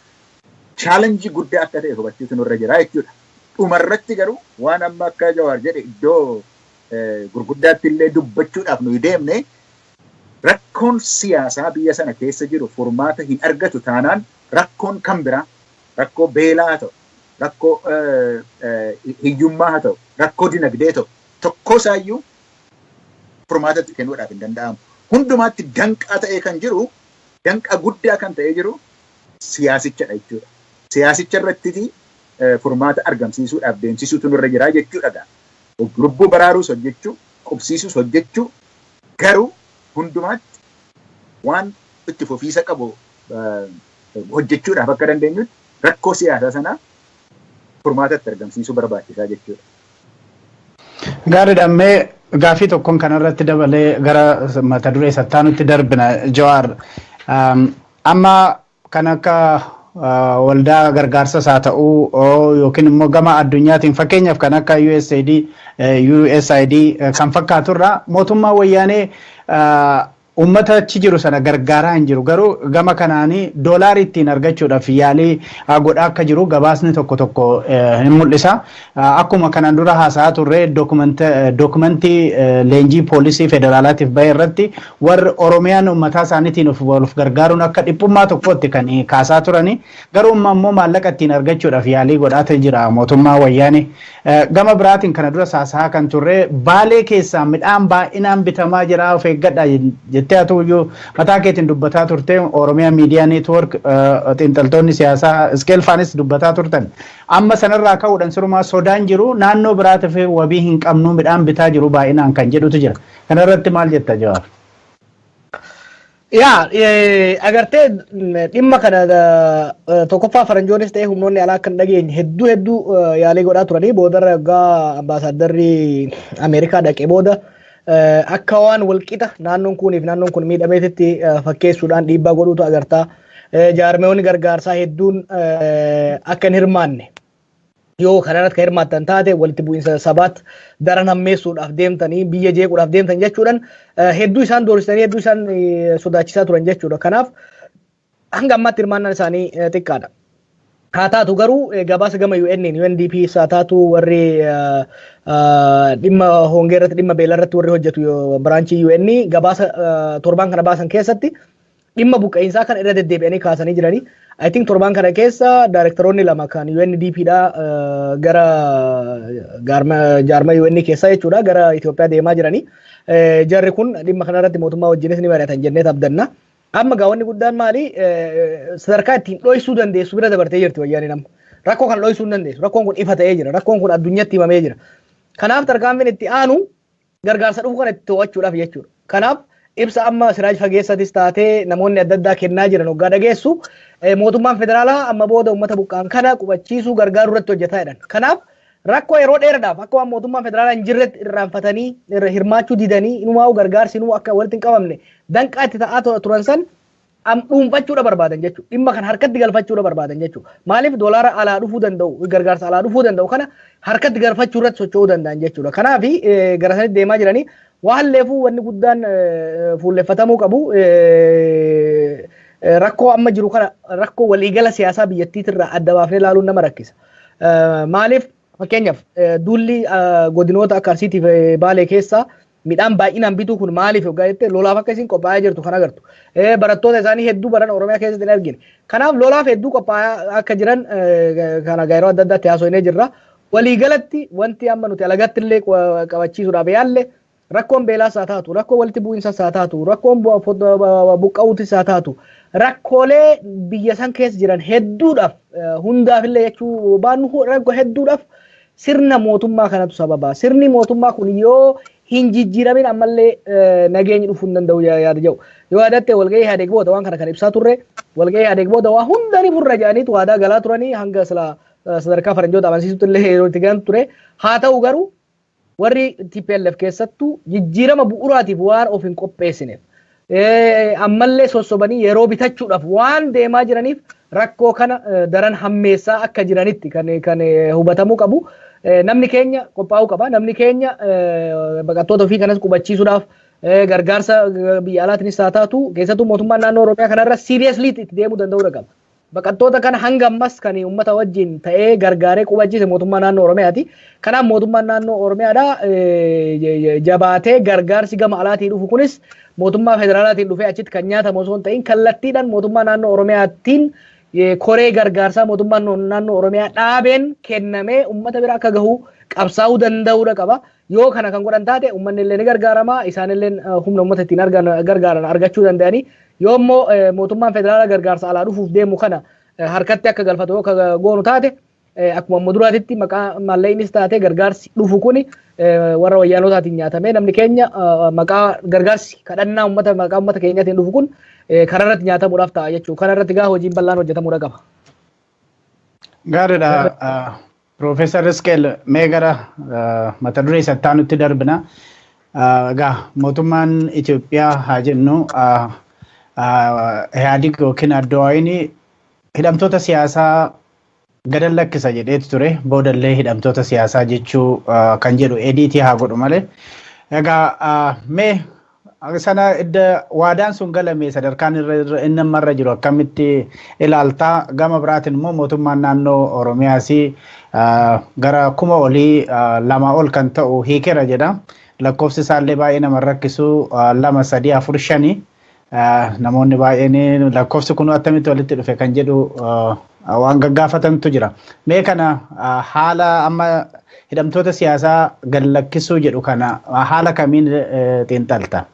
chaalenjii guddaa akka ta'e hubachuutu nurra jira jechuudha. Dhumarratti garuu waan amma akka Jawaar jedhe iddoo gurguddaatti illee dubbachuudhaaf nuyi deemne rakkoon siyaasaa biyya sana keessa jiru furmaata hin argatu taanaan rakkoon kan biraa, rakkoo beelaa haa ta'u, rakkoo hiyyummaa haa ta'u, rakkoo dinagdee ta'u, tokko isaayyuu furmaata itti kennuudhaaf hin danda'amu. Hundumaatti danqaa ta'ee kan jiru, danqaa guddaa kan ta'ee jiru siyaasichadha jechuudha. Siyaasicha irratti furmaata argamsiisuudhaaf deemsisuutu nurra jira jechuudha. Lubbuu baraaruus hojjechuu, qubsiisuus hojjechuu, garuu hundumaatti waan itti fufiisa qabu hojjechuudhaaf akka dandeenyutti rakkoo siyaasaa sanaa furmaata itti argamsiisuu barbaachisaa jechuudha. Gaariidha. Mee gaaffii tokkoon kanarratti dabalee gara mata duree sattaanutti darbina Jawaar. Amma kan akka waldaa gargaarsa isaa ta'uu yookiin immoo gama addunyaatiin fakkeenyaaf kan akka USAID kan fakkaaturraa mootummaa wayyaanee uummata achi jiru sana gargaaraa hin jiru. Garuu gama kanaanii doolaari ittiin argachuudhaaf yaalii godhaa akka jiru gabaasni tokko tokko hin mul'isa. Akkuma kanaan dura haasa'aa turre dookumentii leenjii poolisii federaalaatiif bahe irratti warri Oromiyaan uummataa isaaniitiin of gargaaruun akka dhiphummaa tokkotti kan kaasaa turani. Garuu immoo maallaqa ittiin argachuudhaaf yaalii godhaa jira mootummaa wayyaanee. Gama biraatiin kana dura haasa'aa kan turre Baalee keessaa midhaan baay'inaan bitamaa jira of eeggadha jettee haa iyyuu mataa keetiin dubbataa turte. Oromiyaa Miidiyaa Neetwoork xiinxaltoonni siyaasaa Iskeelfaanis dubbataa turtan. Amma sanarraa ka'uudhaan sirumaa sodaan jiru naannoo biraatiif wabii hin qabnu midhaan bitaa jiru baay'inaan kan jedhutu jira. Kanarratti maal jetta Jawaar? Yaa agartee dhimma kana tokkoffaa faranjoonis ta'ee humnoonni alaa akka hin dhageenye hedduu yaalii godhaa turanii boodarra waggaa ambaasaaddarri Ameerikaa dhaqee booda akka waan walqixa naannoon kuniif naannoon kun miidhameetitti fakkeessuudhaan dhiibbaa godhuutu agartaa. Jaarmeewwan gargaarsaa hedduun akka hin hirmaanne yoo kanarratti kan hirmaattan taate walitti bu'iinsa sabaatti daran hammeessuudhaaf deemtanii biyya jeequudhaaf deemtan jechuudhaan hedduu isaan doorsisanii hedduu isaan sodaachisaa turan jechuudha. Kanaaf hanga ammaatti hirmaannaan isaanii xiqqaadha. Haa taatu garuu gabaasa gama UN UNDP haa taatu warri dhimma hongee irratti dhimma beela irratti warri hojjetu biraanchii UN gabaasa torbaan kana baasan keessatti dhimma buqqa'iinsaa kan irra deddeebi'anii kaasanii jiranii. I think torban kana keessa daayirektaroonni lama kan UNDP dha gara jaarma UN keessaa jechuudha gara Itoophiyaa deemaa jiranii. Jarri kun dhimma kanarratti mootummaa wajjinis ni mari'atan jennee abdanna. Amma gaawwanni guddaan maali, sadarkaa ittiin dho'isuu dandeessu bira dabartee jirti wayyaanii nama. Rakkoo kana dho'isuu hin dandeessu. Rakkoon kun ifa ta'ee jira. Rakkoon kun addunyatti himamee jira. Kanaaf tarkaanfiin itti aanu gargaarsa dhufu kana itti to'achuudhaaf jechuudha. Kanaaf ibsa amma Siraaj Fageessatis taatee namoonni adda addaa kennaa jiran hoggaa dhageessu, mootummaan federaalaa amma booda uummata buqqaan kana qubachiisuu gargaaruu irratti hojjetaa jedhan. Kanaaf rakkoo yeroo dheeraadhaaf akka waan mootummaan federaalaa hin jirretti irraanfatanii hirmaachuu didanii, inumaa'u gargaarsi inuu akka walitti hin qabamne danqaa itti ta'aa turan san dhuunfachuudha barbaadan jechuudha. Dhimma kana harkatti galfachuudha barbaadan jechuudha. Maaliif, doolaara alaa dhufuu danda'u, gargaarsa alaa dhufuu danda'u kana harkatti galfachuu irratti socho'uu danda'an jechuudha. Kanaaf gara sanitti deemaa jiranii. Waan leefuu wanni guddaan fuulleffatamuu qabu, rakkoo amma jiru kana rakkoo waliigala siyaasaa biyyattiitirraa adda baafnee ilaaluun nama rakkisa. Maaliif, fakkeenyaaf duulli godinoota akka Arsiitii fi Baalee keessaa midhaan baay'inaan bituu kun maaliif yoggaa jette, lolaaf akka isin qophaa'aa jirtu kan agartu. Barattoota isaanii hedduu baran Oromiyaa keessatti hin argine. Kanaaf lolaaf hedduu qophaa'aa akka jiran kana yeroo adda addaatti haasofnee jirra. Waliigalatti wanti amma nuti alagatti illee qabachiisuudhaaf yaalle, rakkoon beelaas haa taatu, rakkoon walitti bu'iinsaas haa taatu, rakkoon buqqa'uutis haa taatu, rakkoolee biyya san keessa jiran hedduudhaaf, hundaafillee jechuu baannu, rakkoo hedduudhaaf sirna mootummaa kanatu sababa. Sirni mootummaa kun yoo hin jijjiiramin ammallee nageenyi dhufuu hin danda'u yaada jedhu. Yoo yaadatte, walgahii Ihaadeeg booda waan kana kan ibsaa turre, walgahii Ihaadeeg booda waa hunda ni furra jedhaniitu waadaa galaa turanii hanga sadarkaa faranjoota amansiisutti illee yeroo itti gahan ture. Haa ta'u garuu warri TPLF keessattuu jijjiirama bu'uuraatiif waan of hin qopheessineef, ammallee sossobanii yeroo bitachuudhaaf waan deemaa jiraniif, rakkoo kana daran hammeessaa akka jiranitti kan hubatamuu qabu. Namni keenya qophaa'uu qaba. Namni keenya baqattoota ofii kanas qubachiisuudhaaf gargaarsa biyya alaatiinis haa taatu, keessattuu mootummaan naannoo Oromiyaa kanarra seriously itti deemuu danda'uu qaba. Baqattoota kana hanga ammas kan uummata wajjin ta'ee gargaaree qubachiise mootummaa naannoo Oromiyaati. Kanaaf mootummaan naannoo Oromiyaadhaa jabaatee, gargaarsi gama alaatiin dhufu kunis mootummaa federaalaatiin dhufee achitti kan nyaatamu osoo hin ta'in, kallattiidhaan mootummaa naannoo Oromiyaatiin koree gargaarsaa mootummaan naannoo Oromiyaa dhaabeen kennamee uummata bira akka gahu qabsaa'uu danda'uudha qaba. Yoo kana kan godhan taate uummanni illee ni gargaarama, isaan illee humna uummata ittiin gargaaran argachuu danda'anii. Yoo immoo mootummaan federaalaa gargaarsa alaa dhufuuf deemu kana harkatti akka galfatu yoo goonu taate, akkuma amma duraatitti maqaa maallaqnis taate gargaarsi dhufu kuni warra wayyaanotaatiin nyaatamee, namni keenya maqaa gargaarsi kadhannaa uummata maqaa uummata keenyaatiin dhufu kun karaa irratti nyaatamuudhaaf ta'a jechuudha. Kana irratti gaa hojiin bal'aan hojjetamuudha qaba. Gaariidha. Piroofeesar Isqeel, mee gara mata duree isa nutti darbina. Egaa mootummaan Itoophiyaa haa jennu, Ihaadig yookiin Addawaayin hidhamtoota siyaasaa gadan lakkisa jedheetu ture. Boodallee hidhamtoota siyaasaa jechuu kan jedhu edit haa godhu malee. Egaa mee sana idda waadaan sun galame sadarkaan inni ammarra jiru akkamitti ilaaltaa? Gama biraatiin immoo mootummaan naannoo Oromiyaas gara 1000 olii, 2 ol kan ta'u hiikeera jedha. Lakkoofsi isaallee baay'ee nama rakkisu, lama, sadii, afur, shani. Namoonni baay'een lakkoofsi kun attamitti walitti dhufe kan jedhu waan gaggaafatantu jira. Mee kana haala amma hidhamtoota siyaasaa gad lakkisuu jedhu kana haala kamiin xiinxalta?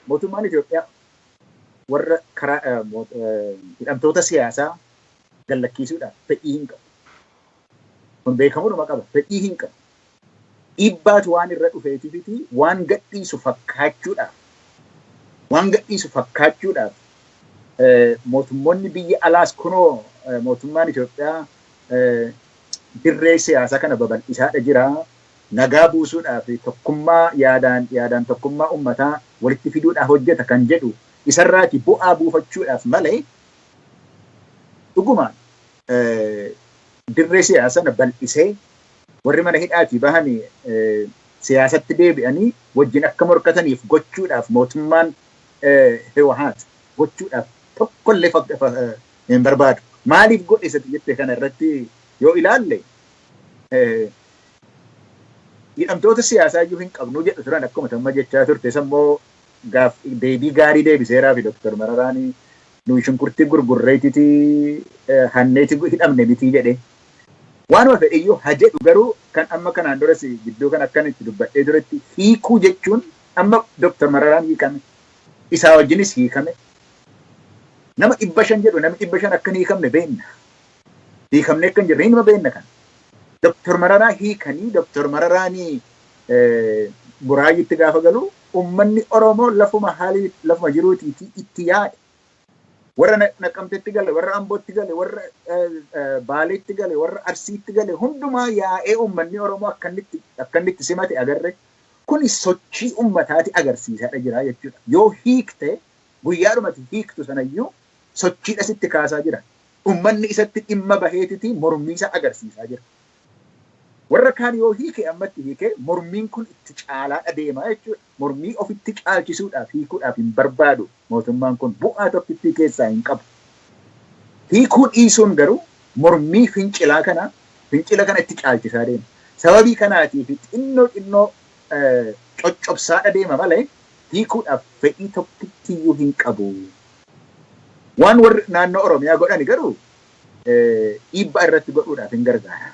Mootummaan Itoophiyaa warra karaa hidhamtoota siyaasaa gad lakkisuudhaaf fedhii hin qabu. Kun beekamuudhuma qaba. Fedhii hin qabu. Dhiibbaatu waan irra dhufeetiifiti waan gadhiisu fakkaachuudhaaf mootummoonni biyya alaas kunoo mootummaan Itoophiyaa dirree siyaasaa kana babal'isaadha jira. Nagaa buusuudhaaf, tokkummaa yaadaan tokkummaa uummataa walitti fiduudhaaf hojjeta kan jedhu isarraati bu'aa buufachuudhaaf malee, dhugumaan dirree siyaasaa sana bal'isee warri mana hidhaatii bahanii siyaasatti deebi'anii wajjin akka morkataniif gochuudhaaf mootummaan Hiwahaat gochuudhaaf tokkollee hin barbaadu. Maaliif godhe isa jette kana irratti yoo ilaalle, hidhamtoota siyaasaa iyyuu hin qabnu jedhu turan, akkuma tamma jechaa turte. Sammoo Deebii gaarii deebiseeraa fi Dooktar Mararaan nuyi shunkurtii gurgurreetitii hanneeti hidhamne mitii jedhe. Waanuma fedhiyyuu haa jedhu garuu kan amma kanaan duras gidduu kan akkan itti dubbadhee duratti hiikuu jechuun amma Dooktar Mararaan hiikame. Isaa wajjinis hiikame. Nama 500 jedhu namni 500 akka hin hiikamne beenna. Hiikamne akka hin jirre hinuma beenna kan. Dooktar Mararaa hiikanii Dooktar Mararaanii Buraayitti gaafa galu uummanni Oromoo lafuma haalii lafuma jiruutiitii itti yaade. Warra Naqamteetti gale, warra Ambootti gale, warra Baaleetti gale, warra Arsiitti gale hundumaa yaa'ee uummanni Oromoo akka inni itti simate agarre. Kuni sochii uummataati agarsiisaa jira jechuudha. Yoo hiikte guyyaadhumatti hiiktu sanayyuu sochiidha sitti kaasaa jira. Uummanni isatti dhimma baheetitii mormiisa agarsiisaa jira. Warra kaan yoo hiike ammatti hiike mormiin kun itti caalaa adeemaa jechuudha. Mormii ofitti caalchisuudhaaf hiikuudhaaf hin barbaadu. Mootummaan kun bu'aa tokkittii keessaa hin qabu. Hiikuu dhiisuun garuu mormii fincila kana itti caalchisaa deema. Sababii kanaatiif xinnoo xinnoo coccobsaa adeema malee hiikuudhaaf fedhii tokkittiyyuu hin qabu. Waan warri naannoo Oromiyaa godhani garuu dhiibbaa irratti godhuudhaaf hin gargaara.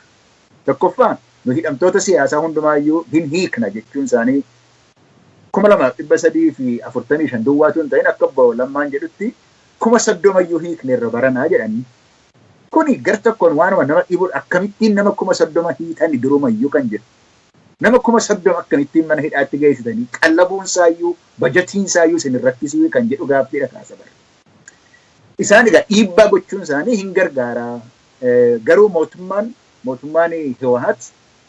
Tokkoffaa nu hidhamtoota siyaasaa hundumaayyuu hin hiikna jechuun isaanii 2345 duwwaatu hin ta'in akka obbo Lammaan jedhutti 30,000 hiikne irra baranaa jedhanii. Kuni gar tokkoon waanuma nama dhibuudha akkamittiin nama 30,000 hiitani durumayyuu kan jedhu. Nama 30,000 akkamittiin mana hidhaatti geessitanii qallabuun isaayyuu bajatiin isaayyuu isin rakkisuu kan jedhu gaaffiidha kaasa bara. Isaan egaa dhiibbaa gochuun isaanii hin gargaara. Garuu mootummaan Hiwaat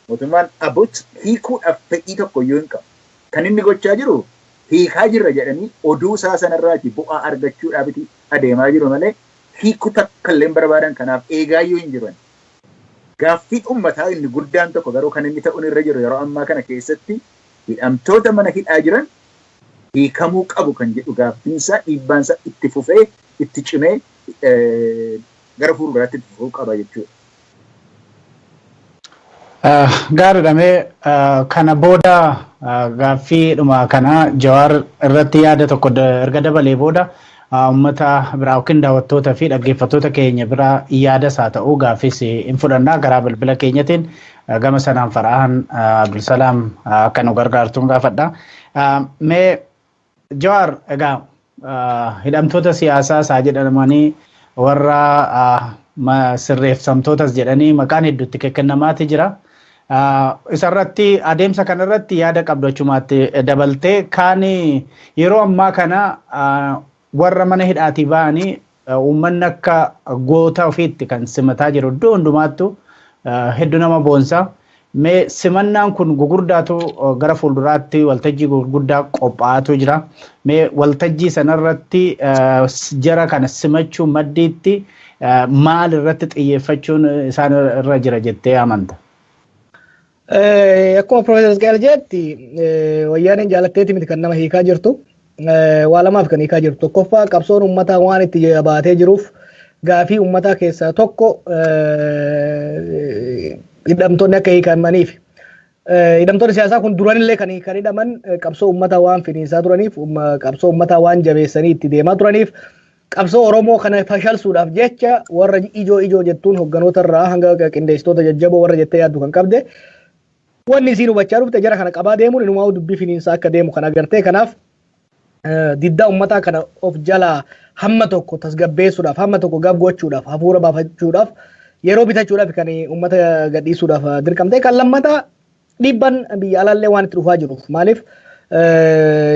mootummaan Abut hiikuudhaaf fedhii tokkoyyuu hin qabu. Kan inni gochaa jiru hiikaa jirra jedhanii oduu isaa sanarraati bu'aa argachuudhaaf adeemaa jiru malee hiikuu takka illee hin barbaadan kanaaf eegaayyuu hin jiran. Gaaffiin uummataa inni guddaan tokko garuu kan inni ta'uun irra jiru yeroo ammaa kana keessatti hidhamtoota mana hidhaa jiran hiikamuu qabu kan jedhu gaaffiinsaa dhiibbaansaa itti fufee itti cimee gara fuulduraatti itti fufuu qaba jechuudha. Gaariidha mee kana booda gaaffiidhuma kana Jawaar irratti yaada tokko erga dabalee booda uummata biraa yookiin daawwattoota fi dhaggeeffattoota keenya biraa yaada isaa ta'uu gaaffis hin fudhannaa karaa bilbila keenyatiin gama sanaan Farhaan Abdulsalaam akka nu gargaartuun gaafadha. Mee Jawaar egaa hidhamtoota siyaasaa isaa jedhamanii warra sirreeffamtootas jedhanii maqaan hedduutti kennamaati jira. Isarratti adeemsa kanarratti yaada qabdu achumaatti dabaltee kaan yeroo ammaa kana warra mana hidhaatii ba'anii uummanni akka goota ofiitti kan simataa jiru iddoo hundumaattu hedduu nama boonsa. Mee simannaan kun gugurdaatu gara fuulduraatti waltajjii gurguddaa qophaa'atu jira. Mee waltajjii sanarratti jara kana simachuu maddiitti maal irratti xiyyeeffachuun isaan irra jira jettee amanta? Akkuma Profeesar Isqeel jedhetti wayyaaneen jaalatteeti miti kan nama hiikaa jirtu. Waa lamaaf kan hiikaa jirtu. Tokkoffaa qabsoon uummataa waan itti jabaatee jiruuf gaafii uummataa keessaa tokko hidhamtoonni akka hiikamaniif. Hidhamtoonni siyaasaa kun duranillee kan hidhaman qabsoo uummataa waan finiinsaa turaniif, qabsoo uummataa waan jabeessanii itti deemaa turaniif, qabsoo Oromoo kana fashalsuudhaaf jecha warra ijoo ijoo jettuun hogganoota irraa hanga qindeessitoota jajjaboo warra jettee yaaddu kan qabde. Wanni isiin hubachaa dhufte jara kana qabaa deemuun inumaa dubbii finiinsaa akka deemu kan agartee kanaaf diddaa uummataa kana of jalaa hamma tokko tasgabbeessuudhaaf, hamma tokko gab gochuudhaaf, hafuura baafachuudhaaf, yeroo bitachuudhaaf kan uummata gadhiisuudhaaf dirqamte. Kan lammataa dhiibban biyya alaallee waan itti dhufaa jiruuf maaliif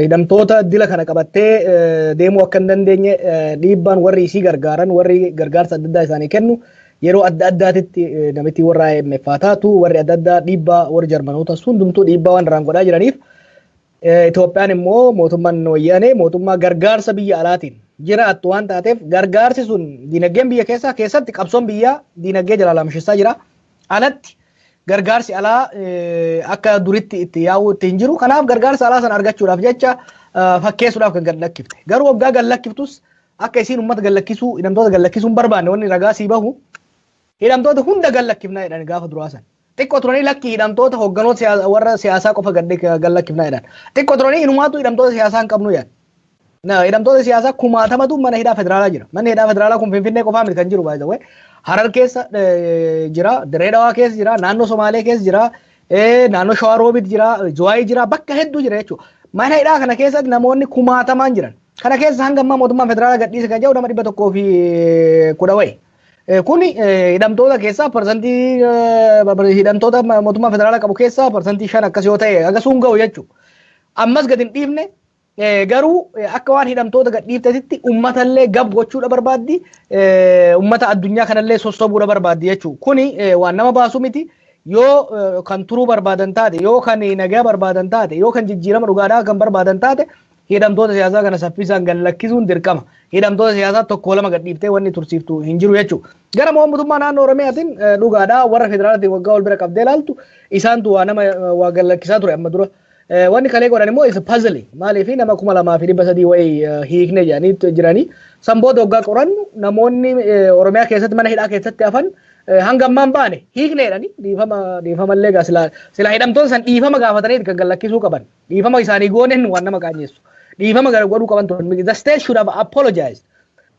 hidhamtoota dila kana qabattee deemuu akka hin dandeenye dhiibbaan warri isii gargaaran warri gargaarsa adda addaa isaanii kennu yeroo adda addaatitti namitti warra IMF haa taatu warri adda addaa dhiibbaa warri Jarmanoota hundumtuu dhiibbaa waan irraan godhaa jiraniif Itoophiyaan immoo mootummaan wayyaanee mootummaa gargaarsa biyya alaatiin jiraattu waan taateef gargaarsi sun diinagdeen biyya keessaa keessatti qabsoon biyyaa diinagdee jalaa laamsessaa jira. Alatti gargaarsi alaa akka duritti itti yaa'uu itti hin jiru. Kanaaf gargaarsa alaa sana argachuudhaaf jecha fakkeessuudhaaf kan gad lakkifte. Garuu waggaa gad lakkiftus akka isiin uummata gad lakkisuu hidhamtoota gad lakkisuu hin barbaanne wanni ragaa sii bahu hidhamtoota hunda gad lakkifnaa jedhan gaafa duraa sana. Xiqqoo turanii lakki hidhamtoota hogganoota warra siyaasaa qofa gad lakkifnaa jedhan. Xiqqoo turanii inumaatu hidhamtoota siyaasaa hin qabnu jedhan. Hidhamtoota siyaasaa kumaatamatu mana hidhaa federaalaa jira. Manni hidhaa federaalaa kun Finfinnee qofaa miti kan jiru baay'ee. Harar keessa jira, Dirree Dhawaa keessa jira, naannoo Somaalee keessa jira, naannoo Shawaa Roobit jira, Zuwaayii jira, bakka hedduu jira jechuudha. Mana hidhaa kana keessatti namoonni kumaatamaan jiran. Kana keessa hanga ammaa mootummaan federaalaa gadhiise kan jedhu nama 110 wayi. Kuni hidhamtoota keessaa parsantii, hidhamtoota mootummaa federaalaa qabu keessaa 5% akkas yoo ta'e akkasuun ga'u jechuudha. Ammas gadi hin dhiifne, garuu akka waan hidhamtoota gadhiiftetti uummatallee gab gochuudha barbaaddi, uummata addunyaa kanallee sossobuudha barbaaddi jechuudha. Kuni waan nama baasu miti. Yoo kan turuu barbaadan taate, yoo kan nagaa barbaadan taate, yoo kan jijjiirama dhugaadhaa kan barbaadan taate, hidhamtoota siyaasaa kana saffisaan gad lakkisuun dirqama. Hidhamtoota siyaasaa tokko lama gadhiiftee wanni tursiiftu hin jiru jechuudha. Gara mootummaa naannoo Oromiyaatiin, dhugaadhaa, warra federaalaatiin waggaa wal bira qabdee ilaaltu isaantu waa nama waa gad lakkisaa ture amma dura. Wanni kalee godhan immoo is puzzling. Maaliif nama 2300 wayii hiikne jedhanii jiranii. San booda waggaa qorannu namoonni Oromiyaa keessatti mana hidhaa keessatti hafan hanga ammaan baane hiikne jedhanii dhiifama dhiifamallee gaa silaa hidhamtoota san dhiifama gaafatanii kan gad lakkisuu qaban. Dhiifama isaanii gooneen waan nama qaanyeessu. Dhiifama gara godhuu qaban turan. The state should have apologized.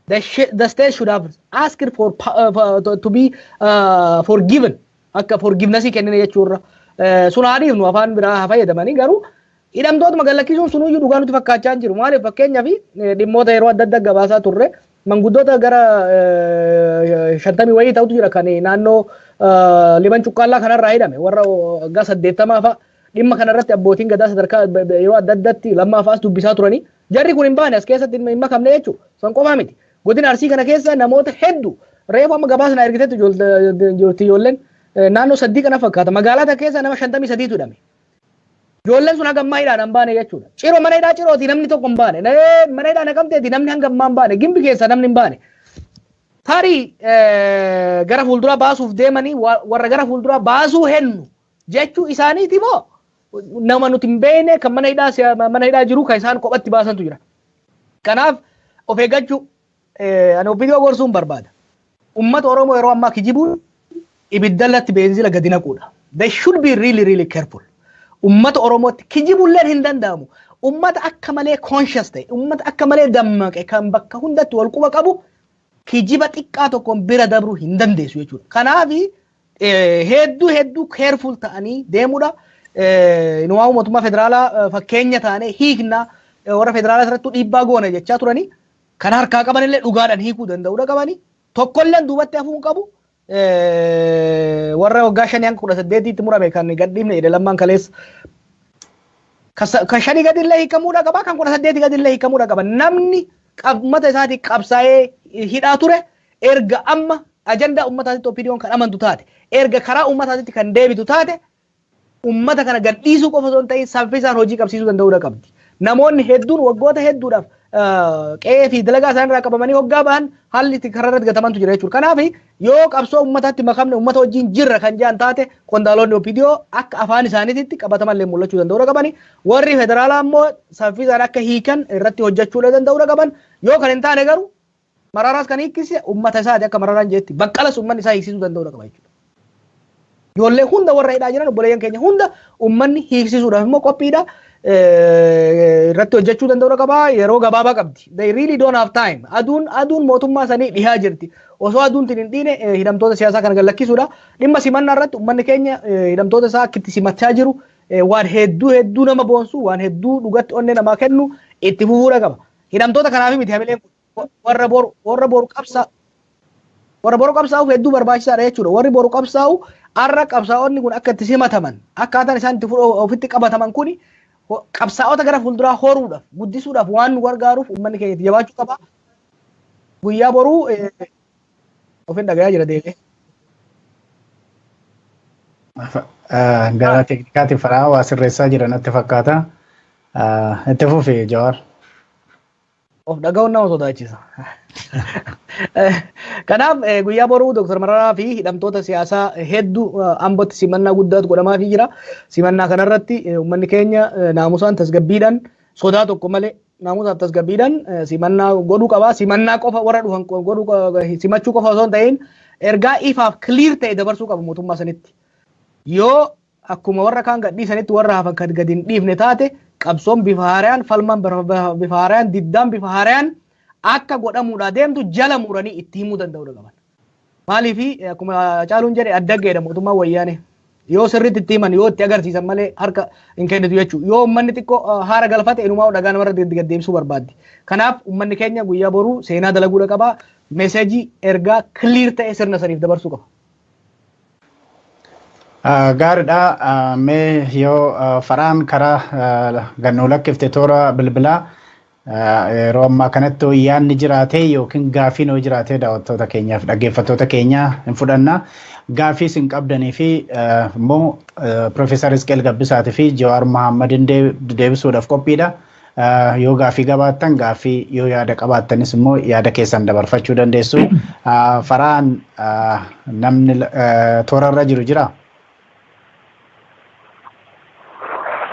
The state should have asked for to be forgiven. Akka forgiveness kennine jechuurra. Sun haa dhiifnu, afaan biraa haa fayyadamanii, garuu hidhamtootuma gad lakkisuun sunuyyuu dhugaa nuti fakkaachaa hin jiru. Maaliif, fakkeenyaaf dhimmoota yeroo adda addaa gabaasaa turre, manguddoota gara 50 wayii ta'utu jira kan naannoo Liban Cuqqaallaa kanarraa hidhame, warra waggaa 80 fa'a. Dhimma kanarratti abbootiin gadaa sadarkaa yeroo adda addaatti lammaa fa'as dubbisaa turanii, jarri kun hin baane, as keessatti hin makamne jechuudha. San qofaa miti. Godina Arsii kana keessa namoota hedduu reefu amma gabaasa na ergitetti jirti, ijoolleen naannoo saddii kana fakkaata. Magaalaa keessa nama 53tu hidhame. Ijoolleen sun hanga ammaa hidhaan hin baane jechuudha. Ciroo, mana hidhaa Cirooti namni tokko hin baane. Mana hidhaa Naqamteeti namni hanga ammaa hin baane. Gimbi keessa namni hin baane. Tarii gara fuulduraa baasuuf deemanii, warra gara fuulduraa baasuu hennu jechuu isaaniiti moo, nama nuti hin beekne kan mana hidhaa jiru kan isaan kophatti baasantu jira. Kanaaf of eeggachuu ani OPDO gorsuun barbaada. Uummata Oromoo yeroo ammaa kijibuun ibiddallatti beenzila gadi naquudha. They should be really, really careful. Uummata Oromootti kijibulleen hin danda'amu. Uummata akka malee conscious ta'e, uummata akka malee dammaqe, kan bakka hundatti wal quba qabu, kijiba xiqqaa tokkoon bira dabruu hin dandeessu jechuudha. Kanaaf hedduu hedduu careful ta'anii deemuudha. Inumaa mootummaa federaalaa fakkeenya taanee hiikna, warra federaalaa irrattuu dhiibbaa goona jechaa turanii, kan harkaa qabanillee dhugaadhaan hiikuu danda'uudha qabanii, tokkolleen duubatti hafuu hin qabu. Warra waggaa 5 hanga 18tti murame kan gadhiifne jedhe Lammaan kaleessa. Kan 5 gadillee hiikamuudha qaba, kan 18 gadillee hiikamuudha qaba. Namni uummata isaatii qabsaa'ee hidhaa ture, erga amma ajandaa uummataatitti OPDOn kan amantu taate, erga karaa uummataatitti kan deebitu taate, uummata kana gadhiisuu qofa osoo hin ta'in saffisaan hojii qabsiisuu danda'uudha qabdi. Namoonni hedduun waggoota hedduudhaaf qe'ee fi dalagaa isaanii irraa qabamanii hoggaa bahan haalli itti karaa irratti gatamantu jira jechuudha. Kanaaf yoo qabsoo uummataatti makamne, uummata wajjin jirra kan jedhan taate, qondaalonni OPDO akka afaan isaaniitti qabatamallee mul'achuu danda'uudha qabani. Warri federaalaa immoo saffisaan akka hiikan irratti hojjechuudha danda'uudha qaban. Yoo kan hin taane garuu Maraaraas kan hiikkise uummata isaati, akka Maraaraan jetti Baqqalas uummanni isaa hiiksisuu danda'uudha qaba jechuudha. Ijoollee hunda, warra hidhaa jiran obboleeyyan keenya hunda uummanni hiiksisuudhaaf immoo qophiidha. Irratti hojjechuu danda'uudha qaba. Yeroo gabaabaa qabdi. They really don't have time. Aduun mootummaa sanii dhihaa jirti. Osoo aduun hin dhiine hidhamtoota siyaasaa kana gallakkisuudha. Dhimma simannaa irratti uummanni keenya hidhamtoota isaa akka itti simachaa jiru waan hedduu hedduu nama boonsu, waan hedduu dhugatti onnee namaa kennu itti fufuudha qaba. Hidhamtoota kanaaf miti hamileen, warra boru qabsaa'uuf hedduu barbaachisaadha jechuudha. Warri boru qabsaa'u har'a qabsaa'onni kun akka itti simataman, akkaataan isaan itti ofitti qabataman kuni qabsaa'ota gara fuulduraa horuudhaaf, guddisuudhaaf waan nu gargaaruuf uummanni keenya itti jabaachuu qaba. Guyyaa boruu ofin dhagayaa jira deebi'ee. Gara teeknikaatiin faraa waa sirreessaa jira natti fakkaata. Itti fufi, Jawaar. Of dhaga'uun nama sodaachisa. Kanaaf guyyaa boruu Dr. Mararaa fi hidhamtoota siyaasaa hedduu Ambootti simannaa guddaatu godhamaafii jira. Simannaa kanarratti uummanni keenya naamusaan, tasgabbiidhaan, sodaa tokko malee naamusaaf tasgabbiidhaan simannaa godhuu qaba. Simannaa qofa warra dhufan godhuu simachuu qofa osoo hin ta'in ergaa ifaaf clear ta'e dabarsuu qaba mootummaa sanitti. Yoo Akkuma warra kaan gadhiisanitti warra hafan kan gadi hin dhiifne taate, qabsoon bifa haaraan, falmaan bifa haaraan, diddaan bifa haaraan akka godhamuudhaa deemtu jala muranii itti himuu danda'uu qaban. Maaliif, akkuma Caaluun jedhe, addaggeedha mootummaan Wayyaanee. Yoo sirriitti itti himan, yoo itti agarsiisan malee harka hin kennitu jechuudha. Yoo uummanni xiqqoo haara galfate, inumaa dhagaa namarra deddeebisuu barbaaddi. Kanaaf uummanni keenya guyyaa boruu seenaa dalaguudha qaba. Message, ergaa clear ta'e sirna saniif dabarsuu qaba. Gaariidha. Mee yoo Faraan karaa gannoo lakkifte toora bilbilaa, yeroo ammaa kanatti yaadni jiraate yookiin gaafiin yoo jiraate, daawwattoota keenyaaf dhaggeeffattoota keenya hin fudhanna. Gaafii isin qabdanii fi immoo Piroofeesar Isqeel Gabbisaatii fi Jawaar Mahammadin deebisuudhaaf qophiidha. Yoo gaafii qabaattan gaafii, yoo yaada qabaattanis immoo yaada keessan dabarfachuu dandeessu. Faraan, namni toorarra jiru jira?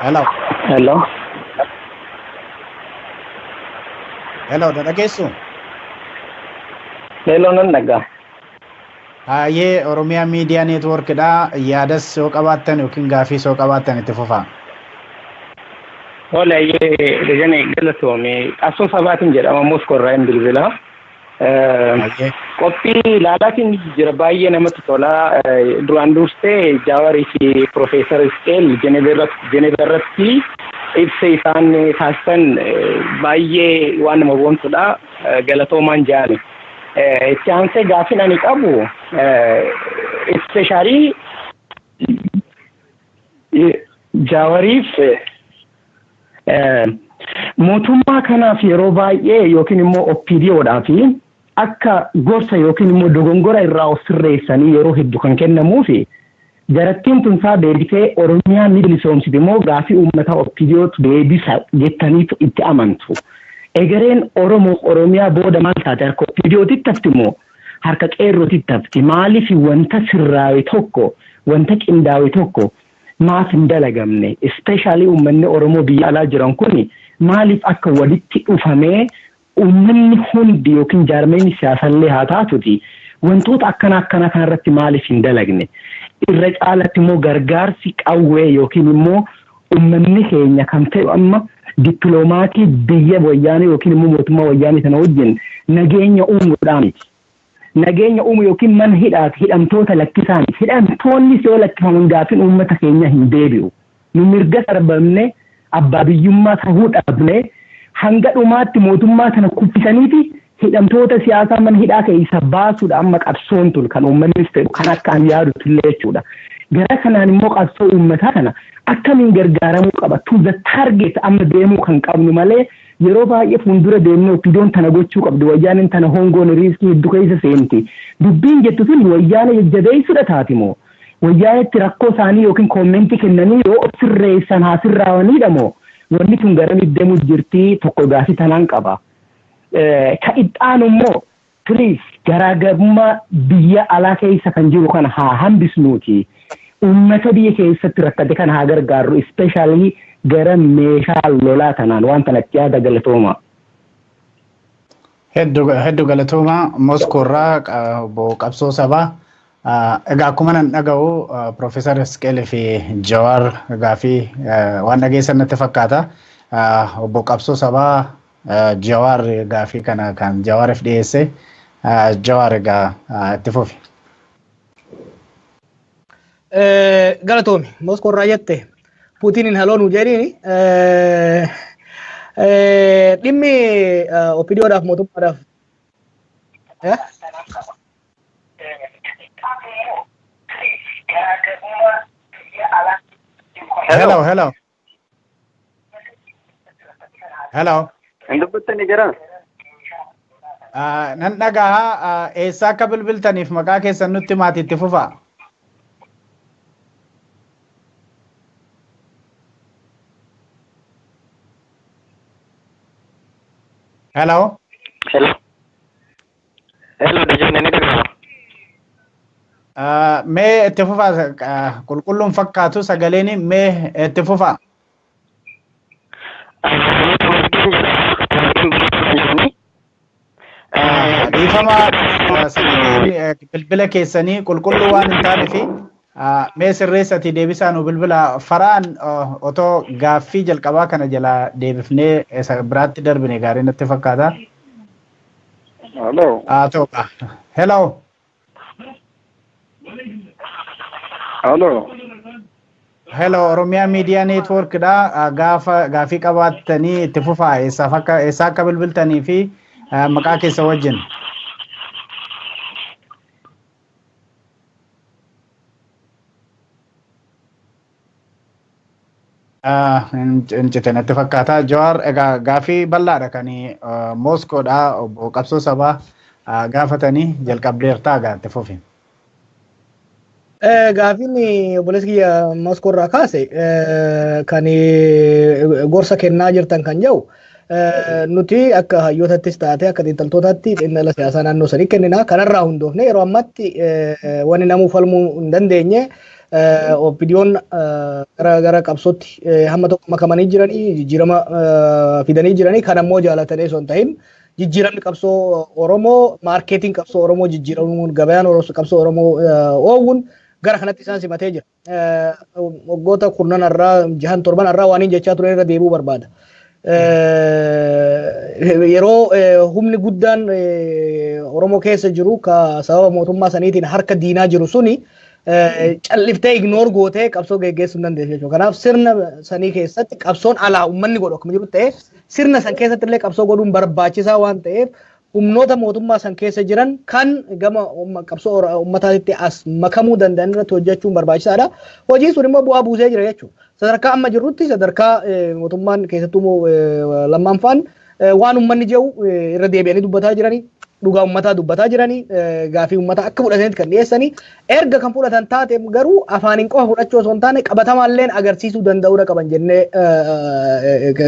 Hello. Hello. Hello, na dhageessu? Hello, nan dhagaa. Hayyee, Oromiyaa Miidiyaa Neetwoorkidha. Yaadas yoo qabaattan yookiin gaafii yoo qabaattan itti fufaa. Tole, ayyee, Dejane, galatoome. Qabsoo sabaatiin jedhama, Moskoo irraa hin bilbila. Qophii ilaalaatiin jira, baay'ee namatti tola. Duraan dursee Jaawarii fi Piroofeesar Isqeel Jeneeva irratti ibsa isaan taasisan baay'ee waan nama boonsudha. Galatoomaan jaani. Itti aansee gaaffiin ani qabu, especially Jaawariif, mootummaa kanaaf yeroo baay'ee yookiin immoo OPDOdhaaf akka gorsa yookiin immoo dogongora irraa of sirreessanii yeroo hedduu kan kennamuufi, jarattiin tunsaa deebitee Oromiyaa ni bilisoomsiti immoo gaafii uummataa OPDOtu deebisa jettaniitu itti amantu? Egereen Oromoo Oromiyaa booda maal taate? Harka OPDOtitti hafti moo harka qeerrootitti hafti? Maaliif wanta sirraawe tokko, wanta qindaawe tokko maaf hin dalagamne? Especially uummanni Oromoo biyya alaa jiran kun maaliif akka walitti dhufamee uummanni hundi yookiin jaarmeenyi siyaasallee haa taatuti wantoota akkana akkana kanarratti maaliif hin dalagne? Irra caalatti immoo gargaarsi qawwee yookiin immoo uummanni keenya kan ta'e amma dippiloomatii biyya Wayyaanee yookiin immoo mootummaa Wayyaanee sana wajjin nageenya uumuudhaan miti. Nageenya uumu yookiin mana hidhaati hidhamtoota lakkisaa miti. Hidhamtoonnis yoo lakkifaman gaafiin uummata keenya hin deebi'u. Nu mirga sarbamne, abbaa biyyummaa ta'uu dhabne, hanga dhumaatti mootummaa sana kuffisaniiti hidhamtoota siyaasaa mana hidhaa keessa baasuudha amma qabsoon tun kan uummannis fedhu, kan akka an yaadutu illee jechuudha. Gara kanaan immoo qabsoo uummataa kana akkamiin gargaaramuu qaba? To the target amma deemuu kan qabnu malee, yeroo baay'ee fuuldura deemnee OPDOn tana gochuu qabdi, Wayyaaneen tana hongoon risk hedduu keessa seenti. Dubbiin jettu sun Wayyaana jajjabeessuudha taati moo? Wayyaanetti rakkoo isaanii yookiin comment kennanii yoo of sirreessan haa sirraawaniidha moo? Wanni tun garamitti deemuu jirti? Tokko gaafii tanaan qaba. Ka itti immoo, please, garaagarummaa biyya alaa keessa kan jiru kana haa hambisnuuti. Uummata biyya keessatti rakkate kana haa gargaarru, especially gara meeshaa lolaa tanaan waan tanatti yaada. Galatooma. Hedduu galatooma, Moskoorraa obbo Qabsoo Sabaa. Egaa akkuma nan dhaga'u, Piroofeesar Isqeelee fi Jawaar gaafii waan dhageessan natti fakkaata. Obbo Qabsoo Sabaa, Jawaar gaafii kana kan Jawaariif dhiyeesse. Jawaar, egaa itti fufi. Galatoomi. Moskoorraa jette, Puutiniin haloo nu jedhiini. Dhimmi OPDOdhaaf mootummaadhaaf. Hello, hello. Hello. Hin dubbattanii jiran? Nan dhagaha. Eessaa akka bilbiltaniif maqaa keessan nutti maatiitti fufaa. Hello. Hello. Hello, Dejane, ni dhagahama. Mee itti fufaa, qulqulluun fakkaatu sagaleen, mee itti fufaa. Dhiifama, sagaleen bilbila keessanii qulqulluu waan hin taaneef Mee sirreessati deebisaa nu bilbila Faraan otoo gaaffii jalqabaa kana jalaa deebifnee isa biraatti darbine gaarii natti fakkaata. Hello. Toqa. Hello. Hello. Hello, Oromiyaa Miidiyaa Neetwoork dha. Gaafa gaaffii qabaattanii itti fufaa eessaaf akka eessaa akka bilbiltanii fi maqaa keessa wajjin. Hin natti fakkaata. Jawaar, egaa gaaffii bal'aadha kan Mooskoodha obbo Qabsoo Sabaa gaafatanii jalqabdeertaa egaa itti fufi. Gaaffiin obboleessi kiyya Mooskoo irraa kaase kan gorsa kennaa jirtan kan jedhu, nuti akka hayyootattis taate akka xiinxaltootaatti xiinxala siyaasaa naannoo sanii kennina. Kanarraa hundoofne yeroo ammatti wanni namuu falmuu hin dandeenye, OPDO'n gara qabsootti hamma tokko makamanii jiranii, jijjiirama fidanii jiranii. Kan ammoo jaalatanii osoo hin ta'in jijjiiramni qabsoo Oromoo, maarkeetiin qabsoo Oromoo jijjiiramuun, gabayaan qabsoo Oromoo oowwuun gara kanatti isaan simatee jira. Waggoota kurnan irraa, jahan torban irraa waan hin jechaa ture irra deebi'uu barbaada. Yeroo humni guddaan Oromoo keessa jiru ka sababa mootummaa saniitiin harka diinaa jiru suni calliftee ignore gootee qabsoo geggeessuu hin dandeessu jechuudha. Kanaaf sirna sanii keessatti qabsoon alaa uummanni godhu akkuma jiru ta'ee, sirna san keessatti illee qabsoo godhuun barbaachisaa waan ta'eef, humnoota mootummaa san keessa jiran kan gama qabsoo uummataatti as makamuu danda'an irratti hojjechuun barbaachisaadha. Hojiin sun immoo bu'aa buusee jira jechuudha. Sadarkaa amma jirrutti, sadarkaa mootummaan keessattuu lammaanfaan waan uummanni jedhu irra deebi'anii dubbataa jiranii, dhugaa uummataa dubbataa jiranii, gaafii uummataa akka fudhatanitti kan dhiyeessanii, erga kan fudhatan taate garuu afaaniin qofa fudhachuu osoo hin taane qabatamaalleen agarsiisuu danda'uudha qaban jennee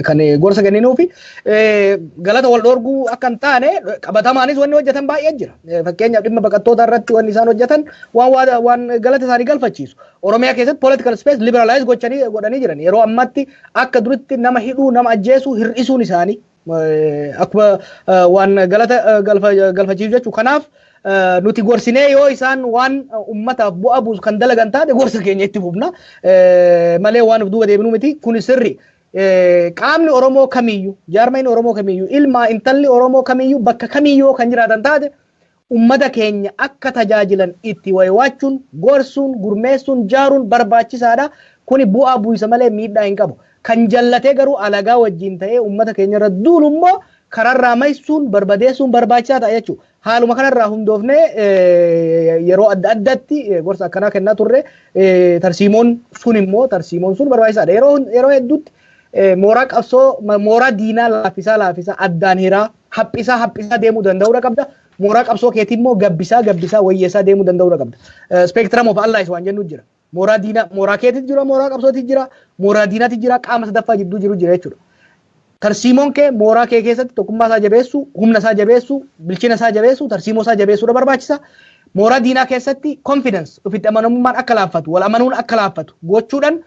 kan gorsa kenninuufi. Galata wal dhoorguu akka hin taane qabatamaanis wanni hojjetan baay'ee jira. Fakkeenyaaf dhimma baqattoota irratti wanni isaan hojjetan waan galata isaanii galfachiisu. Oromiyaa keessatti political space liberalize gochanii godhanii jiran. Yeroo ammatti akka duritti nama hidhuu, nama ajjeesuu hir'isuun isaanii akkuma waan galata galfachiisu jechuudha. Kanaaf nuti gorsinee yoo isaan waan ummataaf bu'aa buusu kan dalagan taate gorsa keenya itti fufna malee waan of duuba deebinuu miti. Kun sirri. Qaamni Oromoo kamiyyuu, jaarmayni Oromoo kamiyyuu, ilmaa intalli Oromoo kamiyyuu bakka kamiyyuu kan jiraatan taate ummata keenya akka tajaajilan itti waywaachuun, gorsuun, gurmeessuun, jaaruun barbaachisaadha. Kuni bu'aa buusa malee miidhaa hin qabu. Kan jallatee garuu alagaa wajjin ta'ee ummata keenya irra duulu immoo kararraa maysuun, barbadeessuun barbaachisaa ta'a jechuudha. Haaluma kanarraa hundoofnee yeroo adda addaatti gorsa akkanaa kennaa turre. Tarsiimoon sun immoo, tarsiimoon sun barbaachisaadha. Yeroo hedduutti mooraa qabsoo, mooraa diinaa laaffisaa laaffisaa, addaan hiraa, haphisaa haphisaa deemuu danda'uudha qabda. Mooraa qabsoo keetii immoo gabbisaa gabbisaa, wayyeessaa deemuu danda'uudha qabda. Spectrum of allies waan jennu jira. Mooraa diinaa, mooraa keetit jira, mooraa qabsootit jira, mooraa diinaati jira, qaama sadaffaa jidduu jiru jira jechuudha. Tarsiimoon kee mooraa kee keessatti tokkummaa isaa jabeessuu, humna isaa jabeessuu, bilchina isaa jabeessuu, tarsiimoo isaa jabeessuudha barbaachisa. Mooraa diinaa keessatti confidence, ofitti amanamummaan akka laaffatu, wal amanuun akka laaffatu gochuudhaan,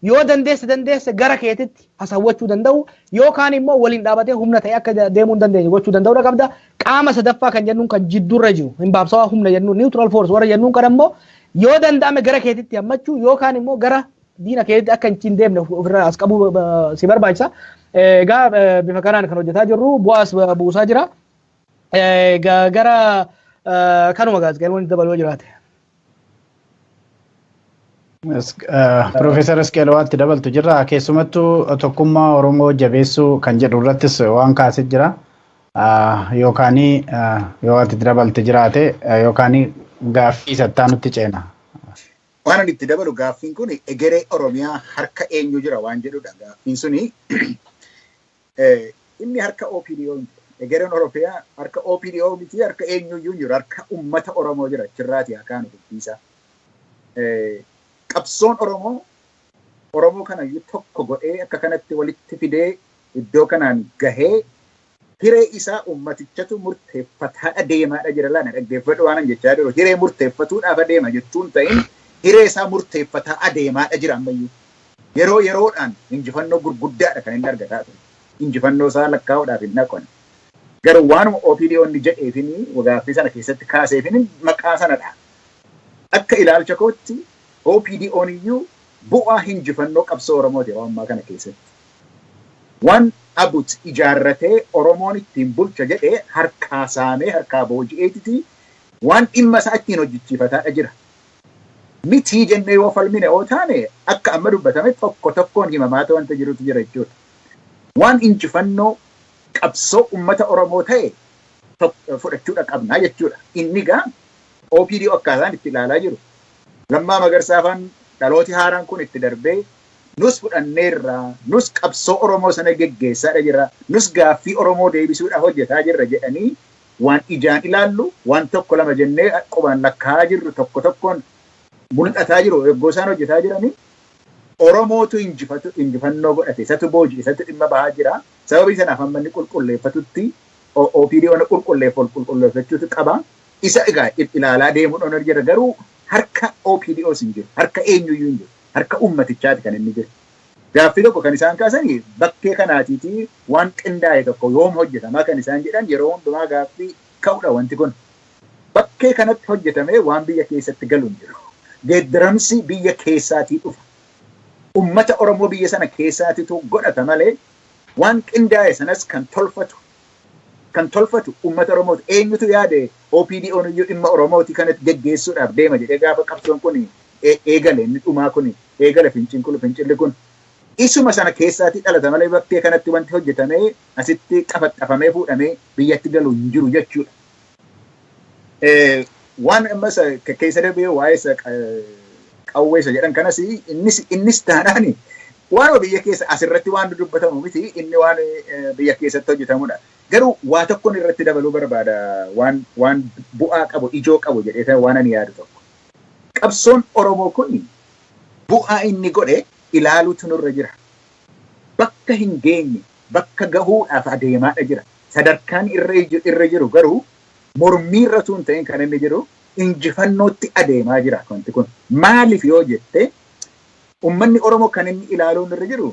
yoo dandeesse gara keetitti hasawwachuu danda'u yookaan immoo waliin dhaabatee humna ta'e akka deemuu hin dandeenye gochuu danda'uudha qabda. Qaama sadaffaa kan jennuun kan jidduurra jiru hin baabsawaa humna jennuun, neutral force warra jennuun kan ammoo yoo danda'ame gara keetitti hammachuu yookaan immoo gara diina keetitti akka hin deemne ofirraa as qabuu si barbaachisa. Egaa bifa kanaan kan hojjetaa jirru bu'aas buusaa jira. Gara kanuma gaazexeewwan wanti dabaluu jiraate. Profeesar Isqeel, waanti dabaltu jirra. Keessumattuu tokkummaa Oromoo jabeessuu kan jedhu irrattis waan kaasee jira. Yookaan yoo ati dabalte jiraate yookaan gaaffii sattaa nutti ceena. Waan ani itti dabalu, gaaffiin kun egeree Oromiyaa harka eenyu jira waan jedhudha. Gaaffiin suni inni harka OPDO miti. Egereen Oromiyaa harka OPDO miti, harka eenyuyyuu jiru, harka uummata Oromoo jira. Achirraati haa dubbiisa. Qabsoon Oromoo Oromoo kanayyuu tokko godhee akka kanatti walitti fidee iddoo kanaan gahee hiree isaa uummatichatu murteeffataadha deemaadha jira laana. Dhaggeeffadhu waan jechaa jiru. Hiree murteeffatuudhaaf adeema jechuun ta'in, hiree isaa murteeffataa adeemaadha jira ammayyuu. Yeroo yeroodhaan injifannoo gurguddaadha kan inni argataa ture. Injifannoo isaa lakkaa'uudhaaf hin dhaqan. Garuu waanuma OPDO inni jedheefini gaaffii sana keessatti kaaseefini maqaa sanadha. Akka ilaalcha kootti OPDO'n iyyuu bu'aa hinjifannoo qabsoo Oromooti yeroo ammaa kana keessatti. Waan Abut ijaarratee Oromoon ittiin bulcha jedhee harkaa saamee harkaa booji'eetiti waan dhimma isaa ittiin hojjechiifataadha jira. Mitii jennee yoo falmine yoo taane akka amma dubbatame tokko tokkoon himamaata wanta jirutu jira jechuudha. Waan injifannoo qabsoo uummata Oromoo ta'e fudhachuudha qabnaa jechuudha. Inni gaa OPDO akkaataan itti ilaalaa jiru. Lammaa Magarsaa faan dhalooti haaraan kun itti darbee nus fudhanneerra, nus qabsoo Oromoo sana geggeessaadha jirra, nus gaaffii Oromoo deebisuudhaaf hojjetaa jirra jedhanii waan ijaan ilaallu, waan tokko lama jennee qubaan lakkaa'aa jirru tokko tokkoon mul'ataa jiru eeggoo isaan hojjetaa jiranii Oromootu injifannoo godhate, isatu booji'e, isatu dhimma bahaa jira. Sababii sanaaf amma inni qulqulleeffatutti OPDO'n qulqulleeffachuutu qaba. Isa egaa ilaalaa deemuudhaan jira garuu harka OPDOs hin jiru, harka eenyuyyuu hin jiru, harka uummatichaati kan inni jiru. Gaaffii tokko kan isaan kaasanii bakkee kanaatiitii waan qindaa'e tokko yoom hojjetamaa kan isaan jedhan yeroo hundumaa gaaffii ka'uudha wanti kun. Bakkee kanatti hojjetamee waan biyya keessatti galu hin jiru. Geeddaramsi biyya keessaatii dhufa. Uummata Oromoo biyya sana keessaatitu godhata malee waan qindaa'e sanas kan tolfatu uummata Oromooti. Eenyutu yaade OPDO'n iyyuu dhimma Oromooti kanatti geggeessuudhaaf deema jedhee gaafa qabsoon kun eegale inni dhumaa kun eegale fincilli kun isuma sana keessaatii dhalata malee bakkee kanatti wanti hojjetamee asitti qafaxxafamee fuudhamee biyyatti galu hin jiru jechuudha. Waan ammas keessa darbee waa'ee qawwee isa jedhan kanas innis taanaani waan biyya keessa asirratti waan dubbatamu miti inni waan biyya keessatti hojjetamudha. Garuu waa tokkoon irratti dabaluu barbaada waan bu'aa qabu ijoo qabu jedhee waan ani yaadu tokko. Qabsoon Oromoo kun bu'aa inni godhe ilaaluutu nurra jira. Bakka hin geenye bakka gahuudhaaf adeemaadha jira. Sadarkaan irra jiru garuu mormii irra tun ta'in kan inni jiru injifannootti adeemaa jira wanti kun. Maaliif yoo jette uummanni Oromoo kan inni ilaaluun irra jiru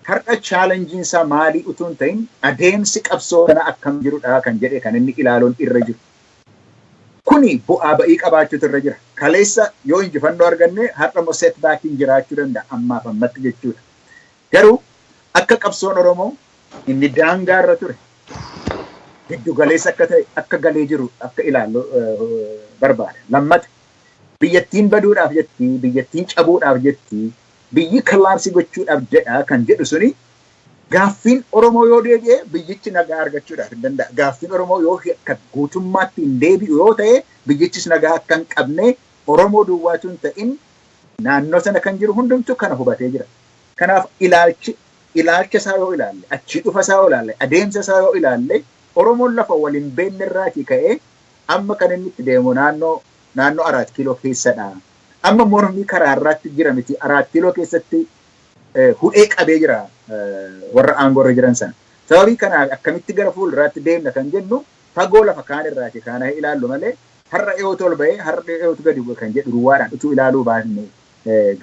har'a chaalenjiin isaa maalii utuu hin ta'in adeemsi qabsoo kana akkam jirudha kan jedhe kan inni ilaaluun irra jiru. Kuni bu'aa ba'ii qabaachuutu irra jira. Kaleessa yoo injifannoo arganne har'a immoo setbackiin jiraachuu danda'a ammaaf ammatti jechuudha. Garuu akka qabsoon Oromoo inni daangaa irra ture giddu galeessa akka ta'e akka galee jiru akka ilaallu barbaada. Lammata biyyattiin baduudhaaf jetti, biyyattiin cabuudhaaf jetti, biyyi kollaapsii gochuudhaaf jedha kan jedhu suni gaaffiin Oromoo yoo deebi'e biyyichi nagaa argachuudhaaf hin danda'a. Gaaffiin Oromoo yoo akka guutummaatti hin deebi'u yoo ta'e biyyichis nagaa akka hin qabne Oromoo duwwaatu hin ta'in naannoo sana kan jiru hundumtuu kana hubatee jira. Kanaaf ilaalcha isaa yoo ilaalle, achii dhufa isaa yoo ilaalle, adeemsa isaa yoo ilaalle Oromoon lafa waliin beekne irraatii ka'ee amma kan inni itti deemu naannoo 4 kiiloo keessadha. Amma mormii karaa irratti jira miti 4 kiiloo keessatti hudhee qabee jira warra aangoo irra jiran sana. Sababii kanaaf akkamitti gara fuulduraatti deemna kan jennu fagoo lafa kaan irraati kana ilaallu malee har'a dhiyootu ol ba'ee har'a dhiyootu gadi bu'e kan jedhu duwwaadhaan utuu ilaaluu baanne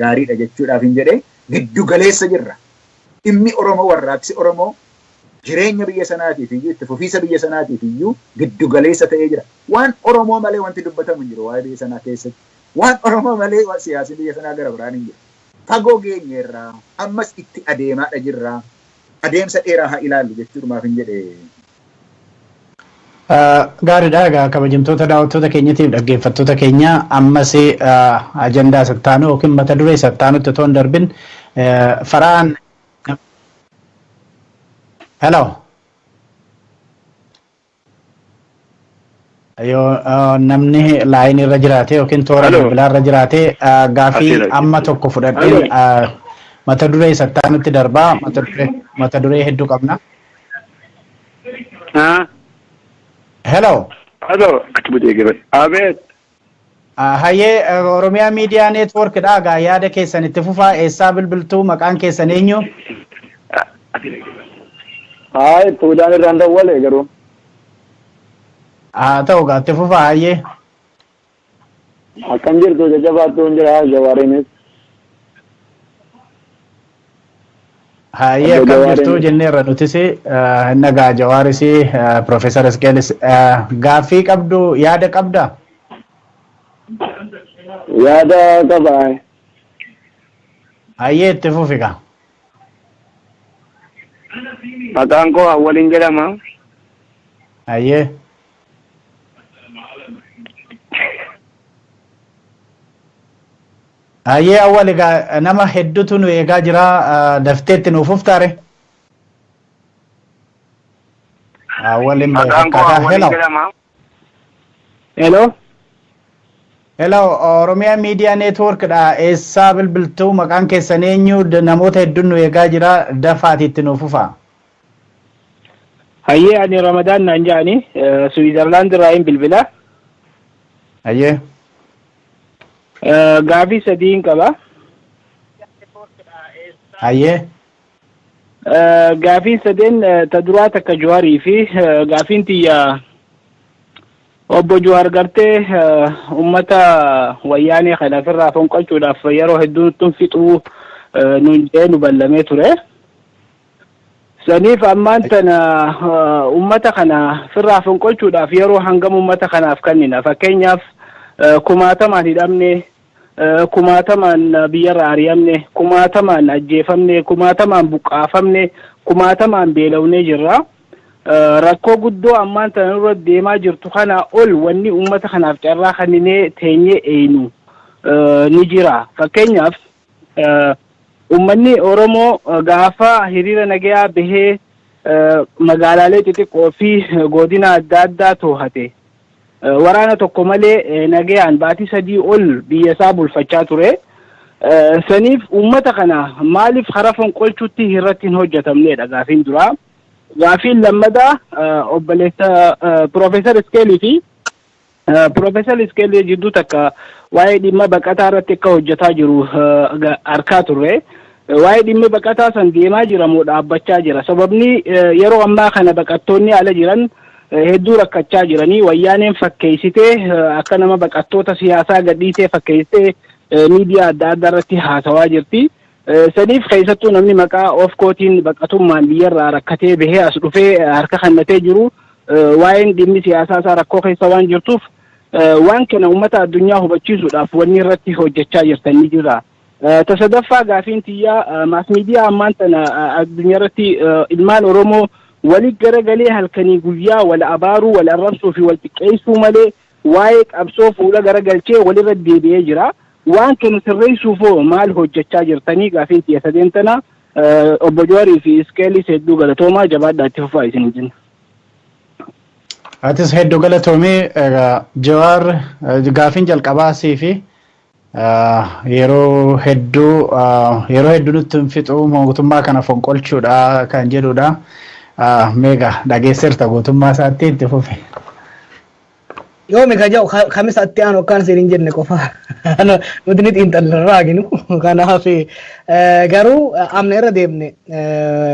gaariidha jechuudhaaf hin jedhee giddu galeessa jirra. Dhimmi Oromoo warraaqsi Oromoo jireenya biyya sanaatiif iyyuu itti fufiisa biyya sanaatiif iyyuu giddu galeessa ta'ee jira. Waan Oromoo malee wanti dubbatamu hin jiru waa'ee biyya sanaa keessatti. Waan Oromoo malee siyaasni biyya sanaa gara biraan hin jiru. Fagoo geenyeerraa ammas itti adeemaadha jirra. Adeemsa dheeraa haa ilaallu jechuudhumaaf hin jedhe. Gaariidha egaa kabajamtoota daawwattoota keenyatiif dhaggeeffattoota keenya ammas ajandaa sattaanuu yookiin mata duree sattaanutti otoo hin darbin faraan. Hello. Yoo namni laayinii irra jiraate yookiin toora bilbilaa irra jiraate gaaffii amma tokko fudhadheen mata duree sattaanutti darbaa mata duree hedduu qabna. Hello. Hello. Abeet. Hayyee Oromiyaa Miidiyaa Neetwoork dha. Egaa yaada keessan itti fufaa eessaa bilbiltuu maqaan keessan eenyu? Hayi Tuudaan irraan dawwale garuu. Haa ta'u egaa itti fufaa hayyee. Akkam jirtu jajjabaattuu hin jira Jawaariinis. Hayyee akkam jirtu jenneerra nutis nagaa Jawaaris Profeesar Isqeelis gaaffii qabdu yaada qabdaa? Yaada qaba. Hayyee, itti fufi gaa. Maqaan koo Awwaliin jedhama. Hayyee. Hayyee Awwal, egaa nama hedduutu nu eegaa jira, dafteetti nuuf uftaare. Awwal hin Maqaan koo fakkaata. Awwaliin Hello. jedhama. Hello. Hello, Oromiyaa Miidiyaa Neetwoork dha. Eessaa bilbiltuu? Maqaan keessan eenyu? Namoota hedduun nu eegaa jira. Dafaati itti nuuf fufaa. Hayyee, ani Ramadaan naan jedhani, Switzerland irraa hin bilbila. Hayyee. Gaafii sadiin qaba. Hayyee. Gaafiin sadeen ta duraa takka Juwaarii fi gaafiin tiyya obbo Juwaar gartee ummata wayyaanee kana ofirraa fonqolchuudhaaf yeroo hedduu tun fixuu nuun jedhee nu ballamee ture. Saniif ammaan tana ummata kana ofirraa fonqolchuudhaaf yeroo hangam ummata kanaaf kennina? Fakkeenyaaf, kumaatamaan hidhamne, kumaatamaan biyyarraa ari'amne, kumaatamaan ajjeefamne, kumaatamaan buqqaafamne, kumaatamaan beela'unee jirra. Rakkoo guddoo ammaan tana nurra deemaa jirtu kana ol wanni ummata kanaaf carraa kenninee teenyee eeynu ni jira. Fakkeenyaaf, ummanni Oromoo gaafa hiriira nagayaa bahee magaalaalee xixiqqoo fi godina adda addaa to'ate, waraana tokko malee nagayaan baatii 3 ol biyya isaa bulfachaa ture. Saniif uummata kana maaliif hara fonqolchuutti irratti hin hojjetamnedha gaafiin duraa. Gaafiin lammadaa obboleessa Piroofeesar Iskeelii fi Piroofeesar Iskeelii jidduu takka waa'ee dhimma baqataa irratti akka hojjetaa jiru arkaa turre. Waa'ee dhimma baqataa san deemaa jira moo dhaabbachaa jira? Sababni yeroo ammaa kana baqattoonni ala jiran hedduu rakkachaa jiranii, wayyaaneen fakkeessitee akka nama baqattoota siyaasaa gadhiisee fakkeessitee miidiyaa adda addaa irratti haasawaa jirti. Saniif keessattuu namni maqaa of kootiin baqatummaan biyyarraa rakkatee bahee as dhufee harka kennatee jiru, waa'een dhimmi siyaasaa isaa rakkoo keessa waan jirtuuf, waan kana uummata addunyaa hubachiisuudhaaf wanni irratti hojjechaa jirtan ni jira. Tasadaffaa gaafiin tiyyaa, mass media ammaan tana addunyaa irratti ilmaan Oromoo wali garagalee halkanii guyyaa wal abaaruu, wal arrabsuu fi wal xiqqeessuu malee waa'ee qabsoo fuula garagalchee walirra deebi'ee jira. Waan kana sirreessuufoo maal hojjechaa jirtanii? Gaafiin tiyya sadeen tana. Obbo Jawaarii fi Iskeelis hedduu galatoomaa, jabaadhaa, itti fufaa isin jenna. Atis hedduu galatoomii. Jawaar, gaafiin jalqabaa sii fi yeroo hedduu nutti hin fixu, mootummaa kana fonqolchuudha kan jedhudha. Meeqa dhageesseerta gootummaa isaatti, itti fufe. Yoomi ka jedhu kamisa itti aanu akkaan isin hin jenne qofa nuti ni xiinxallarraa aginu. Kanaaf garuu amna irra deemne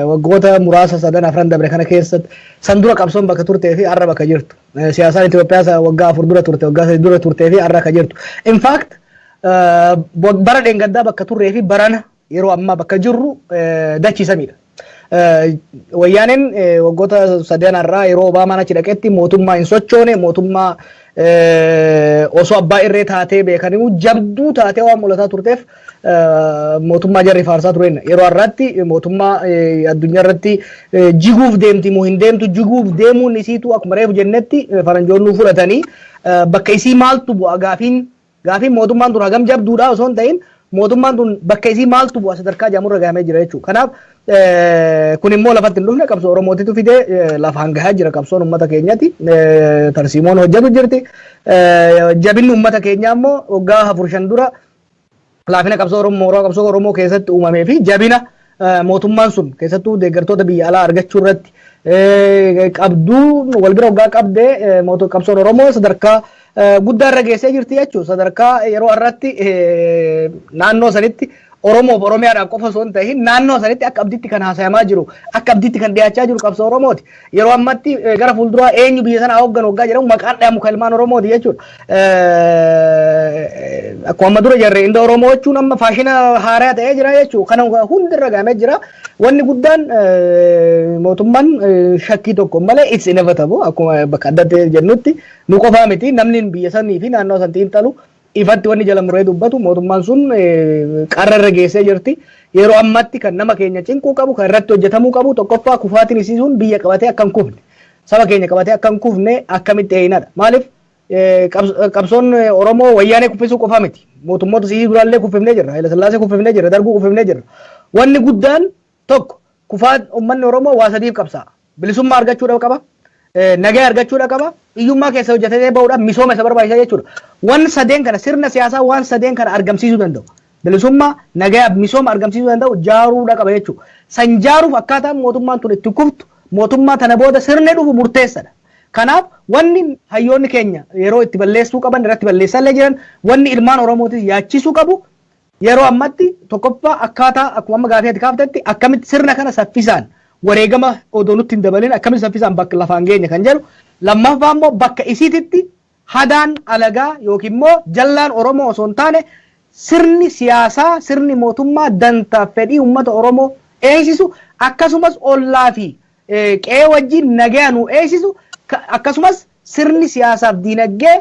waggoota muraasa sadan afran dabre kana keessatti, san dura qabsoon bakka turtee fi har'a bakka jirtu, siyaasaan Itoophiyaa waggaa 4 dura turte, waggaa 3 dura turtee fi har'a akka jirtu, in fact bara dheengaddaa bakka turree fi barana yeroo ammaa bakka jirru dachiisamidha. Wayyaaneen waggoota sadan irraa yeroo Obaamaan achi dhaqetti mootummaa hin sochoone, mootummaa osoo abbaa irree taatee beekanii jabduu taatee waan mul'ataa turteef mootummaa jarri faarsaa tureen, yeroo har'aatti mootummaa addunyaa irratti jiguuf deemti moo hin deemtu, jiguuf deemuun isiitu akkuma reefu jennetti faranjoonni fudhatanii bakka isii maaltu bu'a, gaafiin mootummaan tun hagam jabduudha osoo hin ta'in mootummaan tun bakka isii maaltu bu'a sadarkaa jaamurra gahamee jira jechuudha. Kanaaf kun immoo lafatti hin dhufne, qabsoo Oromootitu fidee lafaan gahaa jira. Qabsoon uummata keenyati tarsiimoon hojjetu jirti. Jabinni uummata keenyaa immoo waggaa 4 5 dura laafina qabsoo Oromoo, qabsoo Oromoo keessatti uumamee fi jabina mootummaan sun keessattuu deeggartoota biyya alaa argachuu irratti qabduu wal bira waggaa qabdee qabsoon Oromoo sadarkaa guddaa irra geessee jirti jechuudha. Sadarkaa yeroo har'aatti naannoo sanitti Oromoof Oromiyaadhaaf qofa osoo hin ta'in naannoo sanitti akka abdiitti kan haasayamaa jiru, akka abdiitti kan dhiyaachaa jiru qabsoo Oromooti. Yeroo ammatti gara fuulduraa eenyu biyya sana hoogganu waggaa jedhamu maqaan dhahamu kan ilmaan Oromooti jechuudha. Akkuma amma dura jarre inda Oromoo jechuun amma faashina haaraa ta'ee jira jechuudha. Kana hundirra gahamee jira. Wanni guddaan mootummaan shakkii tokko malee it's inevitable, akkuma bakka adda addaa jennutti nu qofaa miti, namni biyya sanii fi naannoo san xiinxalu Ifatti wanni jala muree dubbatu mootummaan sun qarra irra geessee jirti. Yeroo ammatti kan nama keenya cinquu qabu, kan irratti hojjetamuu qabu, tokkoffaa kufaatiin isii sun biyya qabatee akka hin kufne, saba keenya qabatee akka hin kufne akkamitti eeyinadha. Maaliif qabsoon Oromoo Wayyaanee kuffisuu qofa miti. Mootummoota isii duraallee kuffifnee jirra. Haayila Sillaasee kuffifnee jirra. Darguu kuffifnee jirra. Wanni guddaan tokko kufaa uummanni Oromoo waa sadiif qabsaa'a. Bilisummaa argachuudhaaf qaba. Nagaa argachuudha qaba. Hiyyummaa keessa hojjetee bahuudhaaf misooma isa barbaachisa jechuudha. Waan sadeen kana, sirna siyaasaa waan sadeen kana argamsiisuu danda'u, bilisummaa, nagaa, misooma argamsiisuu danda'u jaaruudha qaba jechuudha. San jaaruuf akkaataan mootummaan tun itti kuftu, mootummaa tana booda sirni dhufu murteessadha. Kanaaf wanni hayyoonni keenya yeroo itti balleessuu qaban irratti balleessallee jiran, wanni ilmaan Oromootis yaachisuu qabu yeroo ammatti tokkoffaa akkaataa akkuma amma gaafii ati kaaftetti akkamitti sirna kana saffisaan wareegama odoo nutti hin dabalin akkamitti saffisaan bakka lafaan geenya kan jedhu, lammaffaa immoo bakka isiititti hadaan alagaa yookiin immoo jallaan Oromoo osoo hin taane sirni siyaasaa, sirni mootummaa dantaa fedhii uummata Oromoo eegsisu, akkasumas ollaa fi qe'ee wajjin nagaa nu eegsisu, akkasumas sirni siyaasaaf diinagdee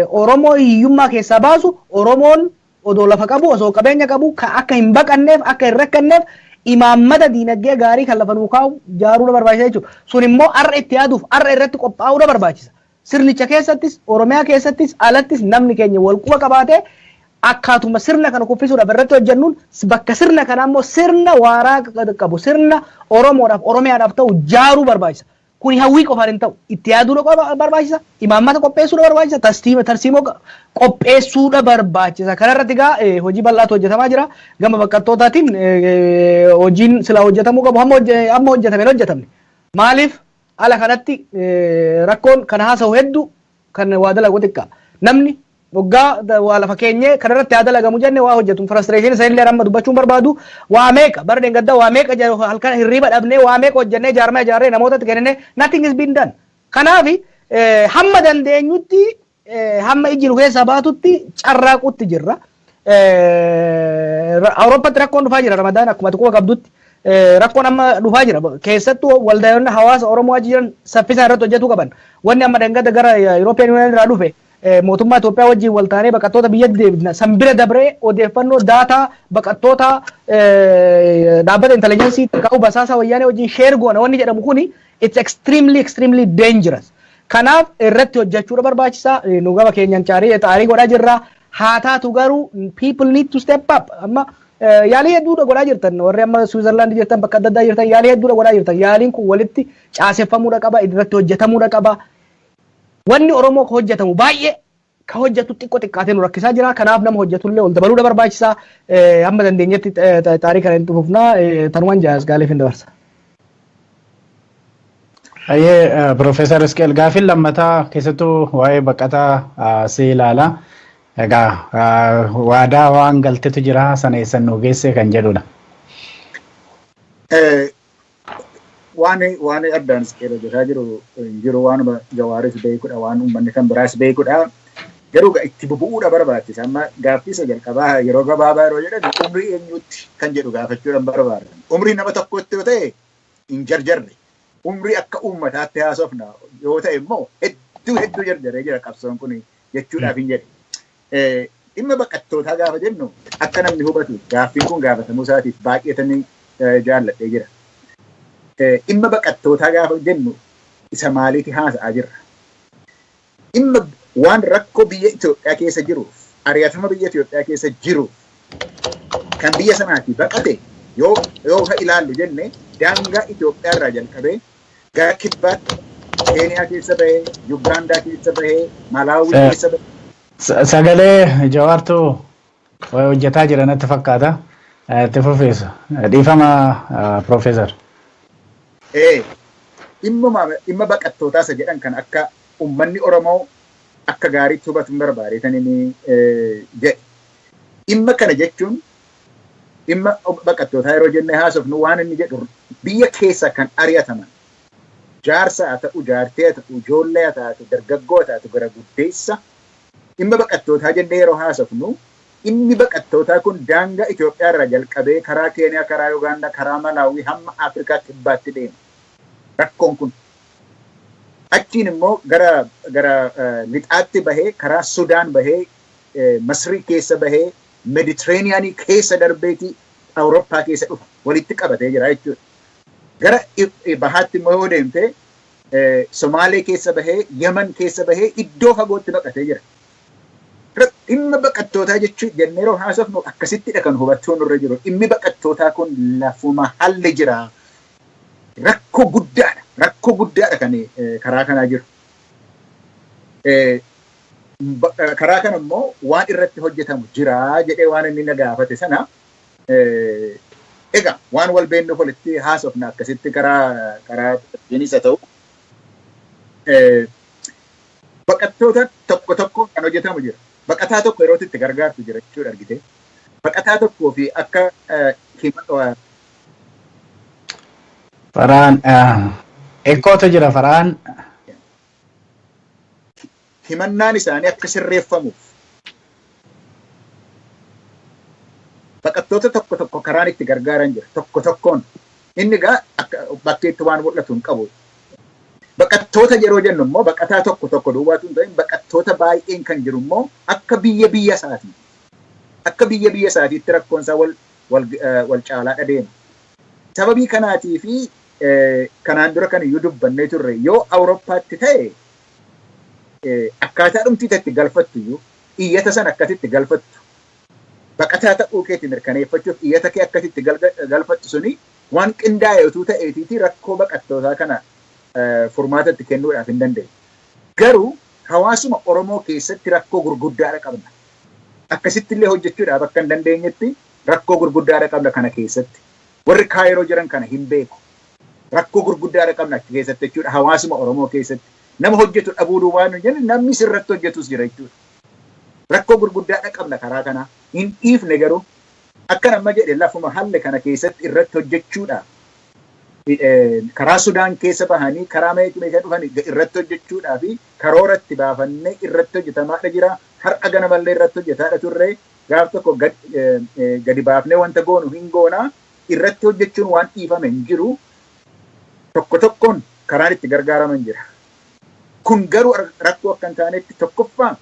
Oromoo hiyyummaa keessaa baasu, Oromoon odoo lafa qabu, osoo qabeenya qabu akka hin baqanneef, akka hin rakkanneef imaammata diinagdee gaarii kan lafa nuu kaa'u jaaruudha barbaachisa jechuudha. Sun immoo har'a itti yaaduuf har'a irratti qophaa'uudha barbaachisa. Sirnicha keessattis, Oromiyaa keessattis, alattis namni keenya wal quba qabaatee akkaatuma sirna kana kuffisuudhaaf irratti hojjennuun bakka sirna kanaa immoo sirna waaraa qabu, sirna Oromoodhaaf Oromiyaadhaaf ta'u jaaruu barbaachisa. Kuni hawwii qofaan hin ta'u. Itti yaaduudha barbaachisa. Imaammata qopheessuudha barbaachisa. Tarsiimoo qopheessuudha barbaachisa. Kanarratti egaa hojii bal'aatu hojjetamaa jira. Gama baqattootaatiin hojiin silaa hojjetamuu qabu hamma hojjetame hin hojjetamne. Maaliif ala kanatti rakkoon kana haasa'u hedduu, kan waa dalagu xiqqaa. Namni waggaa waa lafa keenyee kanarratti haa dalagamu jenne waa hojjetu. Frustration isa illee amma dubbachuun barbaadu, waa meeqa bara dheengaddaa waa meeqa halkan hirriba dhabnee waa meeqa hojjennee, jaarmaa ijaarree, namootatti kennee, nothing is been done. Kanaaf hamma dandeenyutti, hamma ijji nu keessaa baatutti carraaqutti jirra. Awurooppaatti rakkoon dhufaa jira. Ramadaan akkuma xiqqoo qabdutti rakkoon amma dhufaa jira. Keessattuu waldaayonni hawaasa Oromoo achi jiran saffisaan irratti hojjetuu qaban. Wanni amma dheengadda gara European Union irraa dhufe, mootummaa Itoophiyaa wajjin wal taanee baqattoota biyyatti deebifna. San bira dabree odeeffannoo daataa baqattoota dhaabbata intelligence qabu basaasa Wayyaanee wajjin share goona wanni jedhamu kuni it's extremely, extremely dangerous. Kanaaf irratti hojjechuudha barbaachisaa. Nu gama keenyan caarii xaarii godhaa jirra. Haa taatu garuu people need to step up. Amma yaalii hedduudha godhaa jirtan, warri amma Switzerland jirtan, bakka adda addaa jirtan, yaalii hedduudha godhaa jirtan. Yaaliin kun walitti caaseffamuudha qaba, irratti hojjetamuudha qaba. Wanni Oromoo ka hojjetamu baay'ee, ka hojjetu xiqqoo xiqqaatee nu rakkisaa jira. Kanaaf nama hojjetullee ol dabaluudha barbaachisaa. Hamma dandeenyetti xaarii kana hin xufufnaa. Tanumaan jaas gaaleef hin dabarsa. Ayyee, Piroofeesar Isqeel, gaaffiin lammataa keessattuu waa'ee baqataa si ilaala. Egaa waadaa waan galtetu jira, sana eessan nu geesse kan jedhudha. Waan addaan Isqeel hojjetaa jiru hin jiru, waanuma Jawaaris beekudha, waan uummanni kan biraas beekudha. Garuu itti bubu'uudha barbaachisa. Amma gaaffii isa jalqabaa yeroo gabaabaa yeroo jedhan umrii eenyutti kan jedhu gaafachuudhaan barbaadan. Umrii nama tokkotti yoo ta'e hin jarjarre. Umrii akka uummataatti haasofna yoo ta'e immoo hedduu hedduu jarjaree jira qabsoon kun jechuudhaaf hin jedhe. Dhimma baqattootaa gaafa jennu akka namni hubatu gaaffiin kun gaafatamuu isaatiif baay'eetanii jaalladhee jira. Dhimma baqattootaa gaafa jennu isa maaliiti haasa'aa jirra? Dhimma waan rakkoo biyya Itoophiyaa keessa jiruuf, ari'atama biyya Itoophiyaa keessa jiruuf kan biyya sanaati baqate yoo ilaallu jenne, daangaa Itoophiyaa irraa jalqabee gara kibbaatti Keeniyaa keessa bahee, Yugaandaa keessa bahee, Malaawii keessa bahee. Sagalee Jawaartuu hojjetaa jira natti fakkaata. Itti fufeessa. Dhiifama, Piroofeesar. Dhimma baqattootaa isa jedhan kan akka uummanni Oromoo akka gaariitti hubatu hin barbaadeetan inni jedhe. Dhimma kana jechuun dhimma baqattootaa yeroo jennee haasofnu waan inni jedhu biyya keessa kan ari'ataman jaarsa haa ta'u, jaartee haa ta'u, ijoollee haa taatu, dargaggoo haa taatu, gara guddeessa, dhimma baqattootaa jennee yeroo haasofnu dhimmi baqattootaa kun daangaa Itoophiyaa irraa jalqabee karaa Keeniyaa, karaa Ugaandaa, karaa Malaawii hamma Afrikaa Kibbaatti deema. Rakkoon kun. Achiin immoo gara lixaatti bahee karaa Sudaan bahee Masrii keessa bahee Mediterraneanii keessa darbeeti Awurooppaa keessa dhufa walitti qabatee jira jechuudha. Gara bahaatti immoo yoo deemte Somaalee keessa bahee Yemen keessa bahee iddoo fagootti baqatee jira. Dhimma baqattootaa jechuun jennee yeroo haasofnu akkasittidha kan hubachuun nurra jiru. Dhimmi baqattootaa kun lafuma halli jira. Rakkoo guddaadha. Rakkoo guddaadha kan karaa kanaa jiru. Karaa kana immoo waan irratti hojjetamu jira jedhee waan inni na gaafate sana egaa waan wal beeknuuf walitti haasofna akkasitti karaa karaa haa ta'u. Baqattoota tokko tokko kan hojjetamu jira. Baqataa tokko yeroo itti gargaartu jira jechuudha argite. Baqataa tokkoo fi akka Faraan eekkootu jira Faraan. Himannaan isaanii akka sirreeffamuuf baqattoota tokko tokko karaan itti gargaaran jira tokko tokkoon. Inni egaa akka bakkeetti waan mul'atu hin qabu. Baqattoota yeroo jennu immoo baqataa tokko tokko duwwaatu hin ta'in baqattoota baay'een kan jiru immoo akka biyya biyya isaatii. Akka biyya biyya isaatiitti rakkoon isaa wal caalaa deema. Sababii kanaatii fi kanaan dura kan iyyuu dubbannee turre yoo Awurooppaatti ta'e akkaataa dhumtii itti galfattu iyyuu iyyata sana akkasitti galfattu. Baqataa ta'uu keetti mirkaneeffachuuf iyyata kee akkasitti galfattu suni waan qindaa'e utuu ta'eetiiti rakkoo baqattootaa kana furmaatatti kennuudhaaf hin dandeenye. Garuu hawaasuma Oromoo keessatti rakkoo gurguddaadha qabna. Akkasitti illee hojjechuudhaaf akka hin dandeenyetti rakkoo gurguddaadha qabna kana keessatti. Warri Kaayiroo jiran kana hin beeku. Rakkoo gurguddaadha qabna achi keessatti jechuudha hawaasuma Oromoo keessatti. Nama hojjetu dhabuu duwwaa nu jennu namni sirratti hojjetus jira jechuudha. Rakkoo gurguddaadha qabna karaa kanaa. Hin dhiifne garuu akka nama jedhe lafuma halle kana keessatti irratti hojjechuudhaaf karaa Sudaan keessa bahanii karaa meeshaa dhufan irratti hojjechuudhaa fi karoora itti baafannee irratti hojjetamaadha jira. Har'a ganamallee irratti hojjetaadha turre gaaf tokko gadi baafnee wanta goonu hin goonaa irratti hojjechuun waan dhiifame hin jiru. Tokko tokkoon karaan itti gargaaraman jira. Kun garuu rakkoo akka hin taanetti tokkoffaa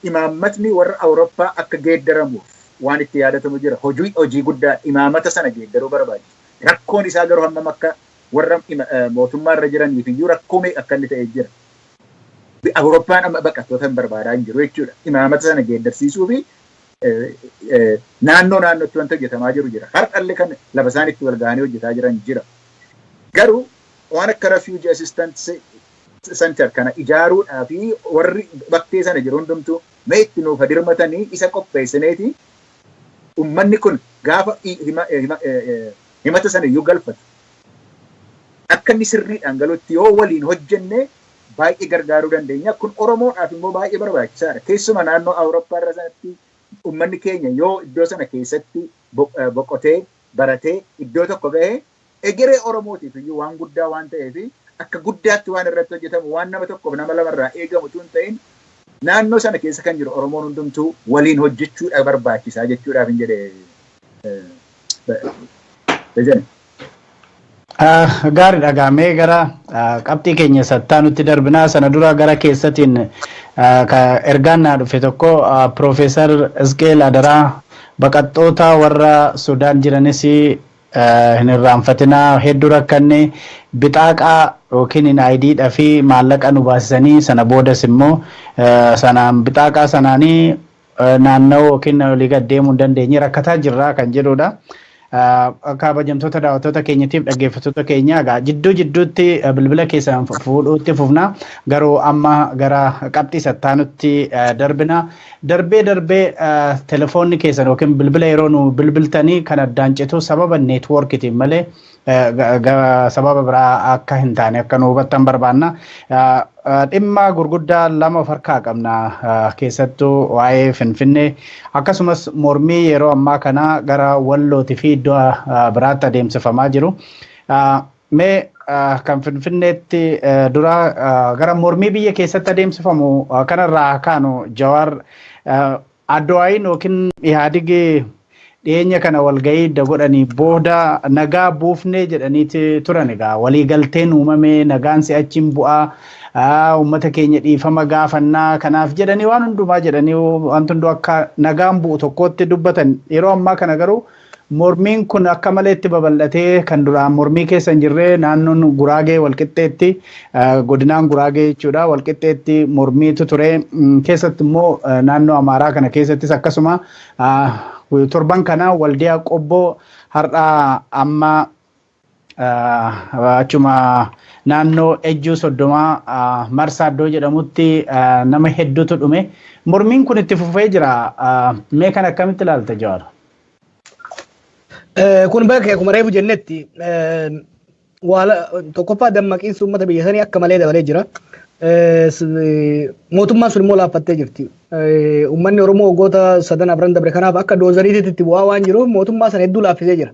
imaammatni warra Awurooppaa akka geeddaramuuf waan itti yaadatamu jira. Hojii guddaa imaamata sana geeddaruu barbaachisa. Rakkoon isaa garuu hammam akka warra mootummaa irra jiraniif iyyuu rakkoo meeqa akka inni ta'ee jira. Awurooppaan amma baqattoota hin barbaadaa hin jiru jechuudha. Imaamata sana geeddarsiisuu fi naannoo naannootti wanta hojjetamaa jiru jira. Har'allee kan lafa isaan itti wal ga'anii hojjetaa jiran jira. Garuu waan akka refugee assistance center kana ijaaruudhaa fi warri bakkee sana jiru hundumtuu mee itti nuuf dirmatanii isa qopheessineeti uummanni kun gaafa himata sana iyyuu galfatu. Akka inni sirriidhaan galutti yoo waliin hojjenne baay'ee gargaaruu dandeenya. Kun Oromoodhaaf immoo baay'ee barbaachisaadha. Keessumaa naannoo Awurooppaa irra sanatti uummanni keenya yoo iddoo sana keessatti boqotee baratee iddoo tokko gahee egeree Oromootiif iyyuu waan guddaa waan ta'eef akka guddaatti waan irratti hojjetamu waan nama tokkoof nama lamarraa eegamu tun ta'in naannoo sana keessa kan jiru Oromoon hundumtuu waliin hojjechuudha barbaachisaa jechuudhaaf hin jedhe. Gaariidha gaamee gara qabxii keenya sattaanutti darbinaa sana dura gara keessatiin ergaan naa dhufe tokko Piroofeesar Isqeel Adaraa baqattoota warra Sudaan jiranis hin irraanfatinaa hedduu rakkanne bixaaqaa yookiin hin aayidiidhaa fi maallaqa nu baasisanii sana boodas immoo sanaan bixaaqaa sanaanii naanna'uu yookiin olii gad deemuu hin dandeenye rakkataa jirraa kan jedhudha. Kabajamtoota daawwattoota keenyatiif dhaggeeffattoota keenya egaa jidduu jidduutti bilbila keessan fuudhuutti fufna garuu amma gara qabxii sattaanutti darbina. Darbee darbee telefoonni keessan yookiin bilbila yeroo nu bilbiltanii kan addaan citu sababa neetwoorkiitiin malee sababa biraa akka hin taane akka nu hubattan barbaanna. Dhimma gurguddaa lama of harkaa qabna keessattuu waa'ee Finfinnee akkasumas mormii yeroo ammaa kana gara Wallootii fi iddoo biraatti adeemsifamaa jiru. Mee kan Finfinneetti dura gara mormii biyya keessatti adeemsifamu kanarraa kaanu Jawaar Addawaayin yookiin Ihaadig Dhiyeenya kana walgahii idda godhanii booda nagaa buufnee jedhaniiti turan. Egaa waliigalteen uumame, nagaan si'achiin bu'aa, uummata keenya dhiifama gaafannaa kanaaf jedhanii waan hundumaa jedhanii wanti hunduu akka nagaan bu'u tokkotti dubbatan. Yeroo ammaa kana garuu mormiin kun akka malee itti babal'atee, kan duraan mormii keessa hin jirre naannoon Guraagee walqixxeetti, godinaan Guraagee jechuudha, walqixxeetti mormiitu ture. Keessatti immoo naannoo Amaaraa kana keessattis akkasuma torban kana Waldiyaa, Qobboo, har'a amma achuma naannoo Ejjuu 30 Marsaa iddoo jedhamutti nama hedduutu dhume. Mormiin kun itti fufee jira. Mee kan akkamitti ilaalta, Jawaar? Kun bakka akkuma reefu jennetti, tokkoffaa dammaqiinsi uummata biyya sanii akka malee dabalee jira. Mootummaan sun immoo laaffattee jirti. Uummanni Oromoo waggoota sadan afran dabre kanaaf akka doozariitti itti bu'aa waan jiruuf mootummaa sana hedduu laaffisee jira.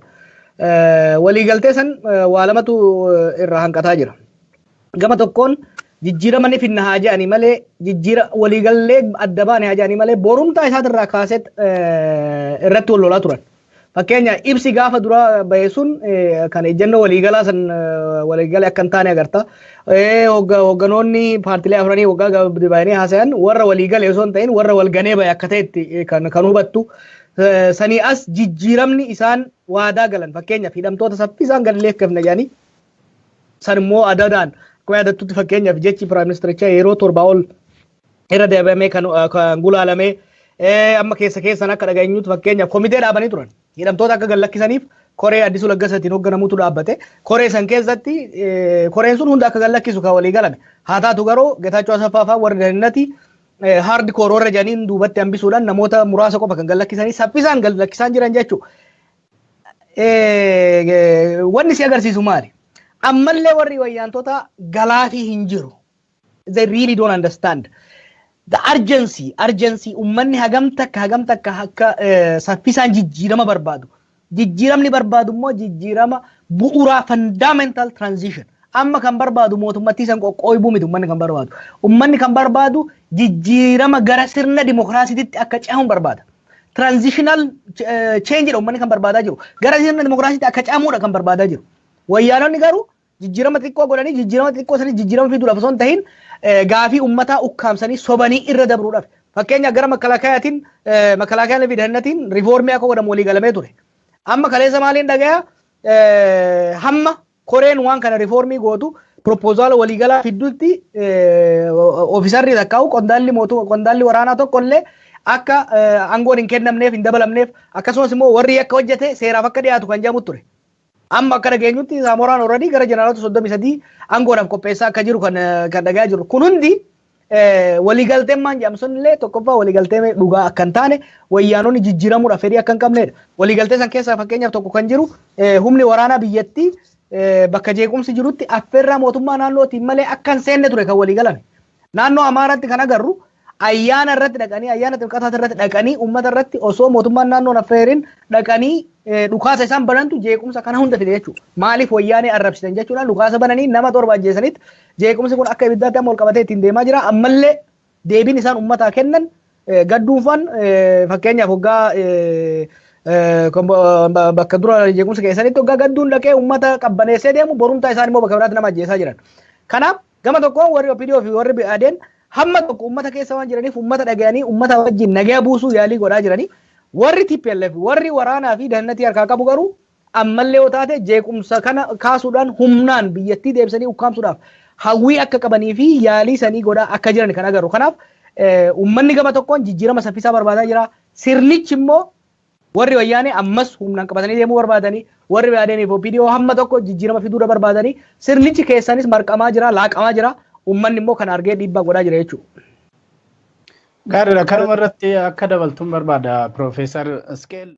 Waliigaltee san waa lamatu irraa hanqataa jira. Gama tokkoon jijjiirama ni finna haa jedhanii malee, jijjiira waliigallee adda baane haa jedhanii malee, borumtaa isaatirraa kaasee irratti wal lolaa turan. Fakkeenya ibsi gaafa dura bahe sun kan ejjennoo waliigalaa san waliigalee akka hin taane agarta. Hoogganoonni paartilee afranii waggaa bahanii haasayan warra waliigalee osoo hin ta'in warra walganee bahe akka ta'etti kan hubattu. Sanii as jijjiiramni isaan waadaa galan, fakkeenyaaf hidhamtoota saffisaan gad leeffifne jedhanii, san immoo adadaan akkuma yaadattutti, fakkeenyaaf jechi prime ministerichaa yeroo 7 ol irra deebi'amee kan gulaalamee, amma keessa keessan akka dhageenyutti, fakkeenyaaf komitee dhaabanii turan. Hidhamtoota akka gad lakkisaniif koree Addisuu Laggasatiin hoogganamutu dhaabbate. Koree san keessatti koreen sun hunda akka gad lakkisu kan walii galame. Haa taatu garuu Getaachoo Asaffaa fa'aa warri dahannati hard core warra jedhaniin duubatti hambisuudhaan namoota muraasa qofa kan gad lakkisanii saffisaan gad lakkisaan jiran jechuudha. Wanni si agarsiisu maali? Ammallee warri wayyaantota galaafii hin jiru. They really don't understand the urgency, ummanni hagam takka akka saffisaan jijjiirama barbaadu. Jijjiiramni barbaadu immoo jijjiirama bu'uuraa, fundamental transition. Amma kan barbaadu mootummattii san qoqqooybuu miti ummanni kan barbaadu. Ummanni kan barbaadu jijjiirama gara sirna dimokiraasiitti akka ce'amu barbaada. Transitional change dha ummanni kan barbaadaa jiru. Gara sirna dimokiraasiitti akka ce'amuudha kan barbaadaa jiru. Wayyaanonni garuu jijjiirama xiqqoo godhanii jijjiirama xiqqoo sanii jijjiirama fiduudhaaf osoo hin tahin gaafii uummataa ukkaamsanii sobanii irra dabruudhaaf. Fakkeenya gara makalaakayaatiin, makalaakayaan fi dahannatiin riifoormii akka godhamu walii galamee ture. Amma kaleessa maaliin dhagaya? Hamma koreen waan kana riifoormii gootu proposal waliigalaa fidduutti oofisarri takkaa'u qondaalli mootummaa, qondaalli waraanaa tokko illee akka aangoon hin kennamneef, hin dabalamneef, akkasumas immoo warri akka hojjete seeraaf akka dhiyaatu kan jedhamu ture. Amma akka dhageenyutti Saamoraan already gara jeneraalota 33 aangoodhaaf qopheessaa akka jiru kan dhagaa jiru. Kun hundi waliigalteen maan jedhamu sun illee tokkoffaa waliigaltee dhugaa akka hin taane, wayyaanonni jijjiiramuudhaaf fedhii akka hin qabnedha. Waliigaltee san keessaa fakkeenyaaf tokko kan jiru humni waraanaa biyyattii bakka jeequmsi jirutti affeerraa mootummaa naannootiin malee akka hin seenne ture kan waliigalame. Naannoo Amaaraatti kan agarru ayyaana irratti dhaqanii, ayyaana ximqataa irratti dhaqanii, uummata irratti osoo mootummaan naannoon affeerin dhaqanii dhukaasa isaan banantu jeequmsa kana hunda fide jechuudha. Maaliif wayyaanee arrabsitan jechuudhaan dhukaasa bananii nama 7 ajjeesanitti jeequmsi kun akka ibiddaatti amma ol qabatee ittiin deemaa jira. Ammallee deebiin isaan uummataa kennan gadduunfaan, fakkeenyaaf waggaa bakka dura jeequmsa keessanitti waggaa gadduun dhaqee uummata qabbaneessee deemu, borumtaa isaan immoo bakka biraatti nama ajjeesaa jiran. Kanaaf gama tokkoon warri OPDO fi warri BADN hamma tokko uummata keessa waan jiraniif uummata dhagayanii uummata wajjin nagaa buusuu yaalii godhaa jiranii. Warri TPLF, warri waraanaa fi dahannatii harkaa qabu garuu ammallee yoo taate jeequmsa kana kaasuudhaan humnaan biyyattii deebisanii ukkaamsuudhaaf hawwii akka qabanii fi yaalii sanii godhaa akka jiran kan agarru. Kanaaf uummanni gama tokkoon jijjiirama saffisaa barbaadaa jira. Sirnichi immoo warri wayyaanee ammas humnaan qabatanii deemuu barbaadanii, warri BADN fi OPDO hamma tokko jijjiirama fiduudha barbaadanii, sirnichi keessanis marqamaa jira, laaqamaa jira. Uummanni immoo kana argee dhiibbaa godhaa jira jechuudha. Gaariidha. Kanuma irratti akka dabaltuun barbaada, Piroofeesar Iskeel.